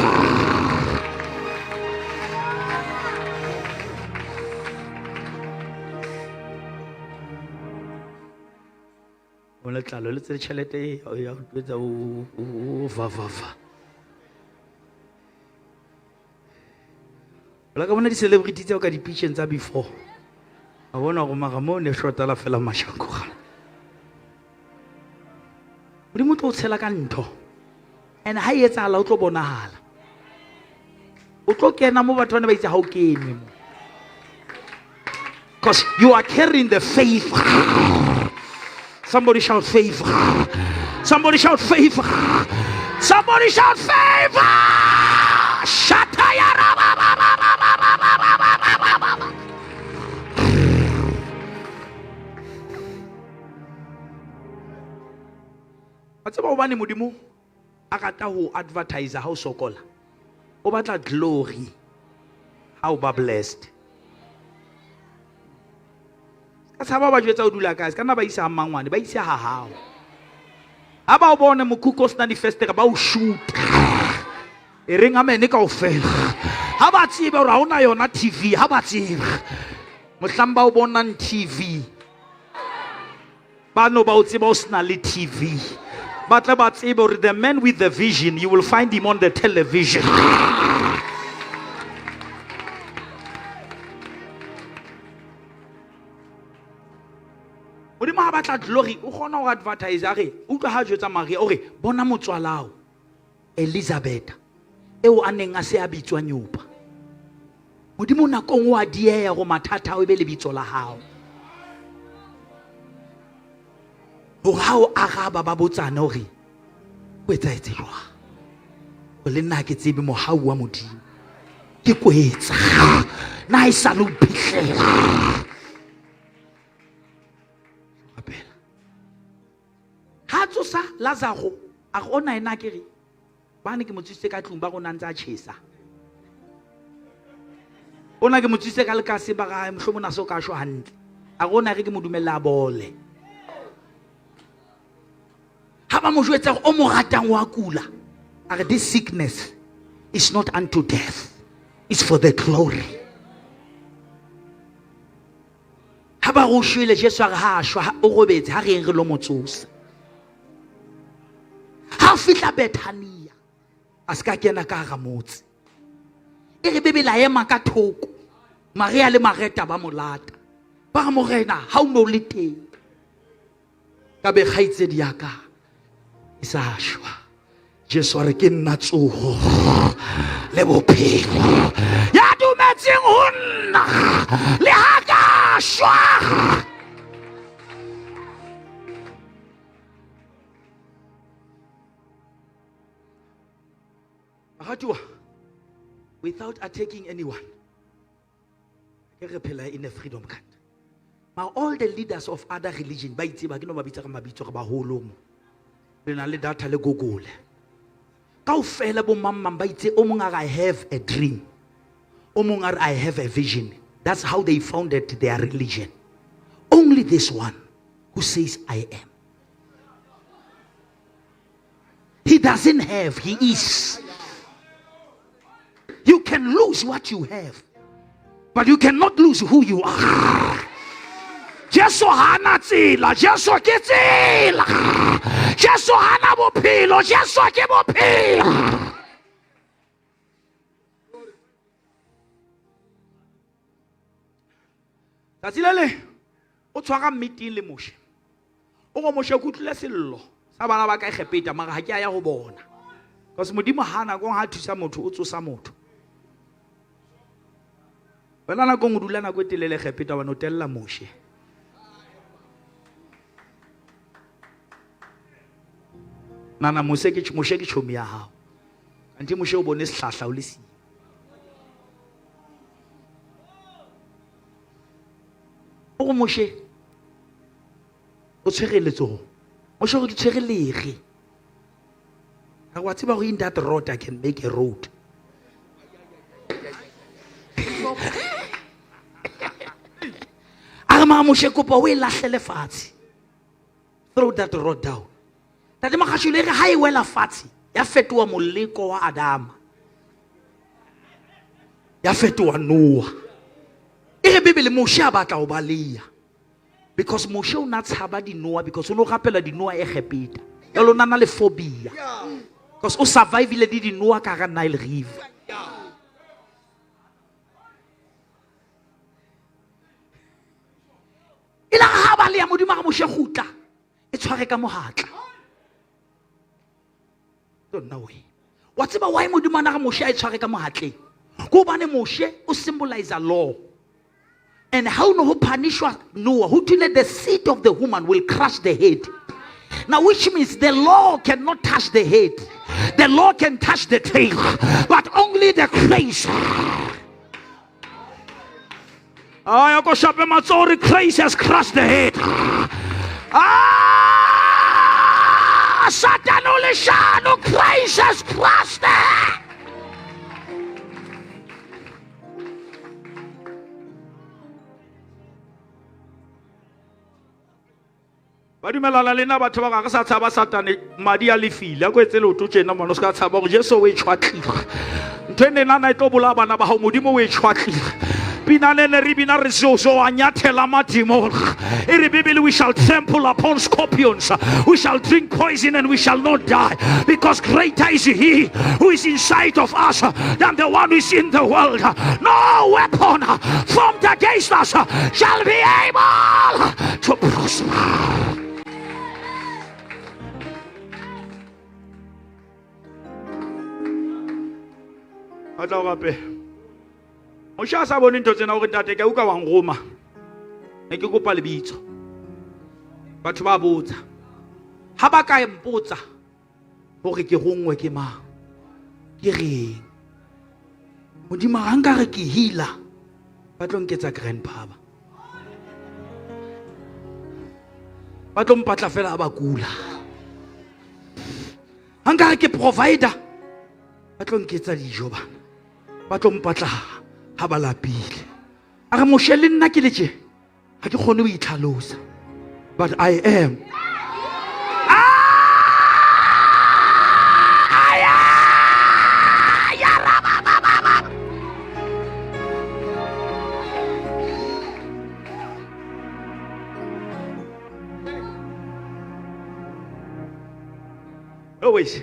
O letlalo le tse tjhelete e ya ho etsa o va va va. La ka bona di-celebrity tseo ka di-picture tsa before. A bona gore mara mo ne shotala fela mashanko ga. Modimo o tlo o tshela ka ntho. And ha e etsahala o tlo bonahala. O tlo kena mo batho ba ne ba itse ha o kene mo. Because you are carrying the faith. Somebody shout favor. Somebody shout favor. Somebody shout favor. Shataya ra ba ba ba ba ba ba ba ba ba ba ba ba. Wa tseba hobane Modimo a rata ho advertise ha o sokola. O batla glory ha o ba blessed. Ka tshaba ba jwetsa o dula kae, se ka nna ba isa ha mmangwane, ba ise ha hao. Ha ba o bone mokhukhu o sena difestere ba o shoot. E reng amen kaofela. Ha ba tsebe hore ha hona yona TV, ha ba tsebe. Mohlang ba o bonang TV, ba no ba o tseba o sena le TV. Ba tle ba tsebe hore the man with the vision, you will find him on the television. Modimo ha batla glory, o kgona ho advertise a re, utlwa ha jwetsa Maria, o re, bona motswalao, Elizabeth, eo a neng a se a bitswa nyopa. Modimo nakong o a dieha hore mathata ao e be lebitso la hao. Hore ha o araba ba botsane hore o etsahetse jwang. Hore le nna ha ke tsebe mohau wa Modimo. Ke kwetsa. Na e sa le o phihlela. Rapela. Ha tsosa Lazaro, a re ona ena ke re, bane ke mo tsositse ka tlung ba rona ntse a tjhesa. Ona ke mo tsositse ka lekase ba ra mohlomong na so ka shwa hantle. A re ona re ke mo dumella a bole. Ha ba mo jwetsa hore o mo ratang wa kula, a re this sickness is not unto death, it's for the glory. Ha ba re o shwele, Jesu a re ha a shwa, o robetse, ha re yeng re lo mo tsosa. Ha fihla Bethania, a se ka kena ka hara motse. E re Bibele a ema ka thoko, Maria le Mareta ba mo lata. Ba re, Morena, ha o no le teng, ka be kgaitsedi ya ka e sa shwa. Jesu a re, ke nna tsoho le bophelo. Ya dumetseng ho nna, le ha ka shwa. Baratuwa, without attacking anyone, ke re phela in a freedom country. Now all the leaders of other religion ba itse ba ke no ba bitsa ka mabitso re baholo mo. Le na le data le Google. Kaofela bo mang mang ba itse o mong a re, I have a dream. O mong a re, I have a vision. That's how they founded their religion. Only this one who says I am. He doesn't have, he is. You can lose what you have, but you cannot lose who you are. Jesu hana tsela, Jesu ke tsela. Jesu hana bophelo, Jesu ke bophelo. Tsatsi le leng o tshwara meeting le Moshe. O go Moshe ke utlwile sello sa bana ba ka Egepeta mara ha ke a ya ho bona. Because Modimo ha nako ha thusa motho o tsosa motho. Wena nako o dula nako e telele Egepeta wa no tella Moshe. Nana Moshe ke Moshe ke chomi ya hao. Ante Moshe o bone sehlahla o le siyo. O go Moshe o tshwere letsogo. Moshe o re ke tshwere lege. A wa tseba gore in that road I can make a road. A re mara Moshe kopa o e lahlele fatshe. Throw that rod down. Tate Makgashule e re ha e wela fatshe ya fetoha moleko wa Adama. Ya fetoha Noah. E re Bibele Moshe a batla ho baleha. Because Moshe o na tshaba dinoha because o no rapela dinoha Egepeta. Jwale o na na le phobia. Because o survivile di dinoha ka hara Nile River. E la ha baleha Modimo a re Moshe kgutla. E tshware ka mohatla. Don't know way. Wa tseba why Modimo a na re Moshe a e tshware ka mohatleng? Ke hobane Moshe o symbolize law. And how no punishwa Noah, who till the seed of the woman will crush the head. Now, which means the law cannot touch the head. The law can touch the tail, but only the grace. Ah, ya ko shape matsoho re grace has crushed the head. Ah, Satan o leshano, grace has crushed the head. Ba dumelana le nna batho ba ga re sa tshaba Satane, madi a lefile. A ko etse leoto tjena mona, o se ka tshaba hore Jesu o e tjhwatlile. Ntho e nena e tlo bolaya bana ba hao, Modimo o e tjhwatlile. Pina ne ne re bina re zozo a nyathela madimo. E re Bibele, we shall trample upon scorpions, we shall drink poison and we shall not die, because greater is he who is inside of us than the one who is in the world. No weapon formed against us shall be able to prosper. A tla gape. Moshe a sa bone ntho tsena hore ntate ke a utlwa wa nroma. Ne ke kopa lebitso. Batho ba botsa. Ha ba ka mpotsa hore ke rongwe ke mang, ke reng? Modimo ha nka re ke healer, ba tlo nketsa grandpa ba. Ba tlo mpatla fela ha ba kula. Ha nka re ke provider, ba tlo nketsa dijo bana. Ba tlo mpatla ha ba lapile. A re Moshe le nna ke le tje, ha ke kgone ho itlhalosa. But I am. Always.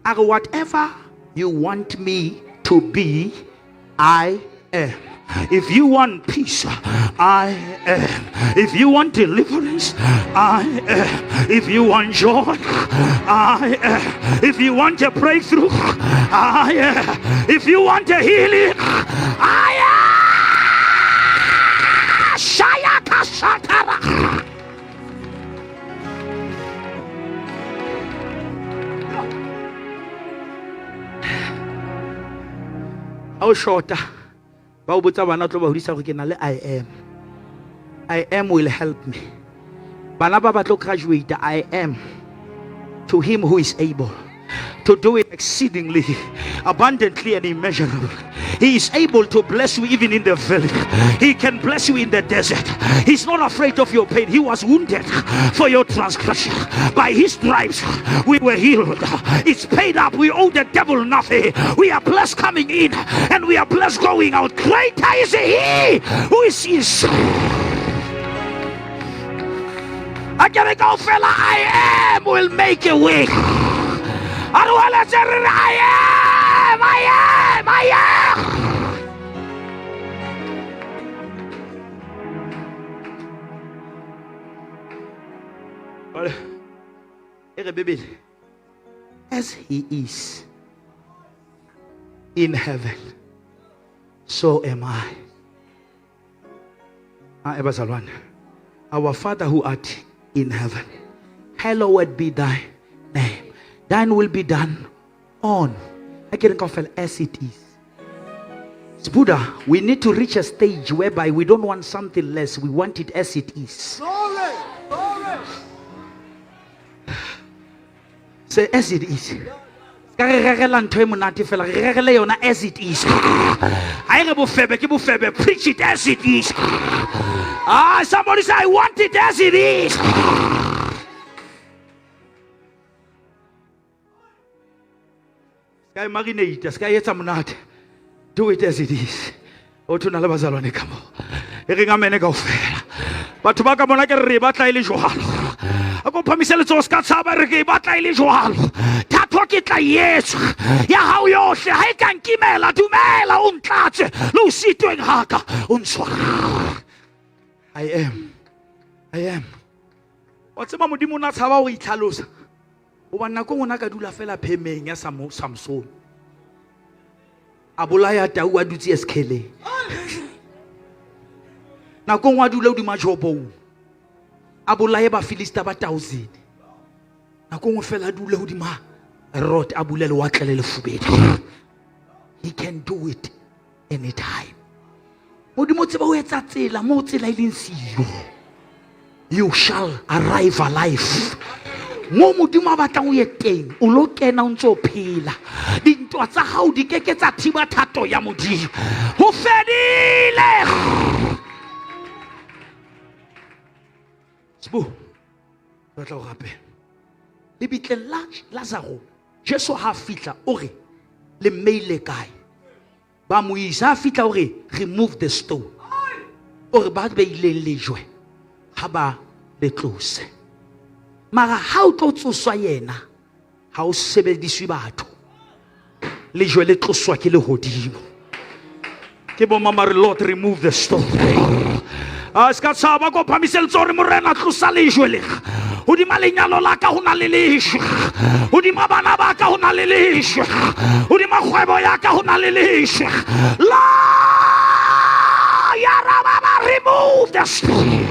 Whatever you want me to be, I am. If you want peace, I am. If you want deliverance, I am. If you want joy, I am. If you want a breakthrough, I am. If you want a healing, I am. Shayaka Shatara. Ha o shota, ba o botsa bana tlo ba hodisa hore ke na le I am. I am will help me. Bana ba batlo graduate, I am. To him who is able to do it exceedingly abundantly and immeasurably. He is able to bless you even in the valley. He can bless you in the desert. He's not afraid of your pain. He was wounded for your transgression. By his stripes we were healed. It's paid up. We owe the devil nothing. We are blessed coming in and we are blessed going out. Greater is he who is is. A ke re kaofela I am will make a way. A re weletse re re I am, I am, I am. E re Bibele, as he is in heaven, so am I. Ah, ebazalwane. Our Father who art in heaven, hallowed be thy name. Thine will be done on. I can confess as it is. Buddha, we need to reach a stage whereby we don't want something less, we want it as it is. Glory. Glory. Say as it is. Ka re rerela ntho e monate fela, re rerele yona as it is. Ha e re bofebe ke bofebe, preach it as it is. Ah, somebody say I want it as it is. Ska e marinate, ska e etsa monate. Do it as it is. O thona le bazalwane ka mo. E reng amene kaofela. Batho ba ka mona ke re re batla e le jwalo. A ko phamise letsoho se ka tshaba re ke e batla e le jwalo. Thato ke tla e etsa. Ya hao yohle ha e ka nkimela dumela o ntlatse le o sitweng haka o ntshware. I am. I am. Wa tseba Modimo o na tshaba ho itlhalosa. Hobane nako e nngwe o na ka dula fela phemeng ya Samson. A bolaya tau a dutse eskheleng. Nako e nngwe a dula hodima jobong. A bolaye Bafilista ba 1000. Nako e nngwe fela a dule hodima rot a bule lewatle le lefubedu. He can do it anytime. Modimo o tseba ho etsa tsela moo tsela e leng siyo. You shall arrive alive. Mo Modimo a batlang o ye teng, o lo kena o ntso phela. Dintwa tsa hao di ke ke tsa thiba thato ya Modimo. Ho fedile. Sbu, re tla o rapela. Lebitleng la Lazaro, Jesu ha fihla o re le mmeile kae? Ba mo isa, ha fihla o re remove the stone. O re ba beileng lejwe ha ba le tlose. Mara ha o tlo tsoswa yena, ha o sebediswe batho. Lejwe le tloswa ke lehodimo. Ke bo mama re Lord remove the stone. A se ka tshaba ko phamise letsoho re Morena tlosa lejwe le. Hodima lenyalo la ka ho na le lejwe. Hodima bana ba ka ho na le lejwe. Hodima kgwebo ya ka ho na le lejwe. La ya rababa remove the stone.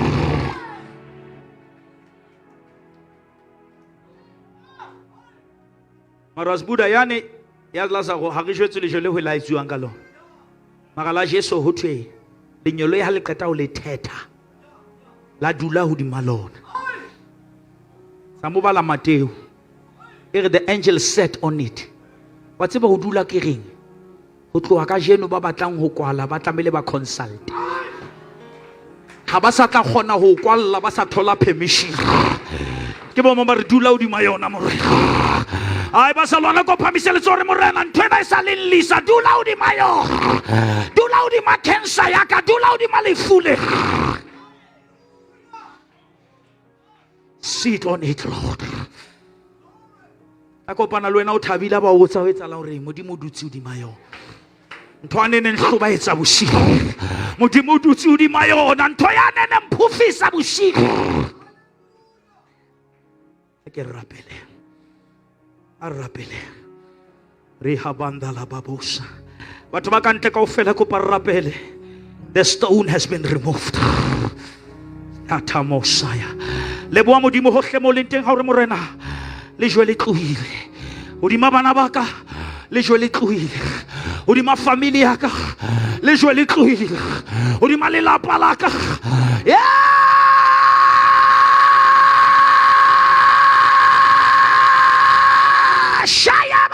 Mara Buddha yane ya Lazaro ha re jwetse lejwe le ho la etsuwang ka lona. Mara la Jesu ho thwe lenyolo ha le qeta ho le thetha la dula hodima lona. Sa mo bala Mateo e re the angel sat on it. Wa tseba ho dula ke reng? Ho tloha ka jeno ba batlang ho kwala ba tlamehile ba consult. Ha ba sa tla kgona ho kwalla ba sa thola permission. Ke bo ba re dula hodima yona morena. Ai ba sa lwana ko phamise letsoho re morena ntho ena e sa leng lisa dula hodima yona. Dula hodima cancer ya ka, dula hodima lefu le. Sit on it, Lord. A kopana le wena o thabile ba o botsa ho etsahala hore Modimo o dutse hodima yona. Ntho a neng hloba etsa bosigo. Modimo o dutse hodima yona. Ntho ya neng mphofisa bosigo. Ke rapele. A rapele. Re habanda la babosa. Batho ba ka ntle kaofela kopa re rapele. The stone has been removed. Atamosaya. Leboha Modimo hohle mo leng teng ha o re morena lejwe le tlohile. Hodima bana ba ka lejwe le tlohile. Hodima family ya ka lejwe le tlohile. Hodima lelapa la ka. Yeah! Shaya.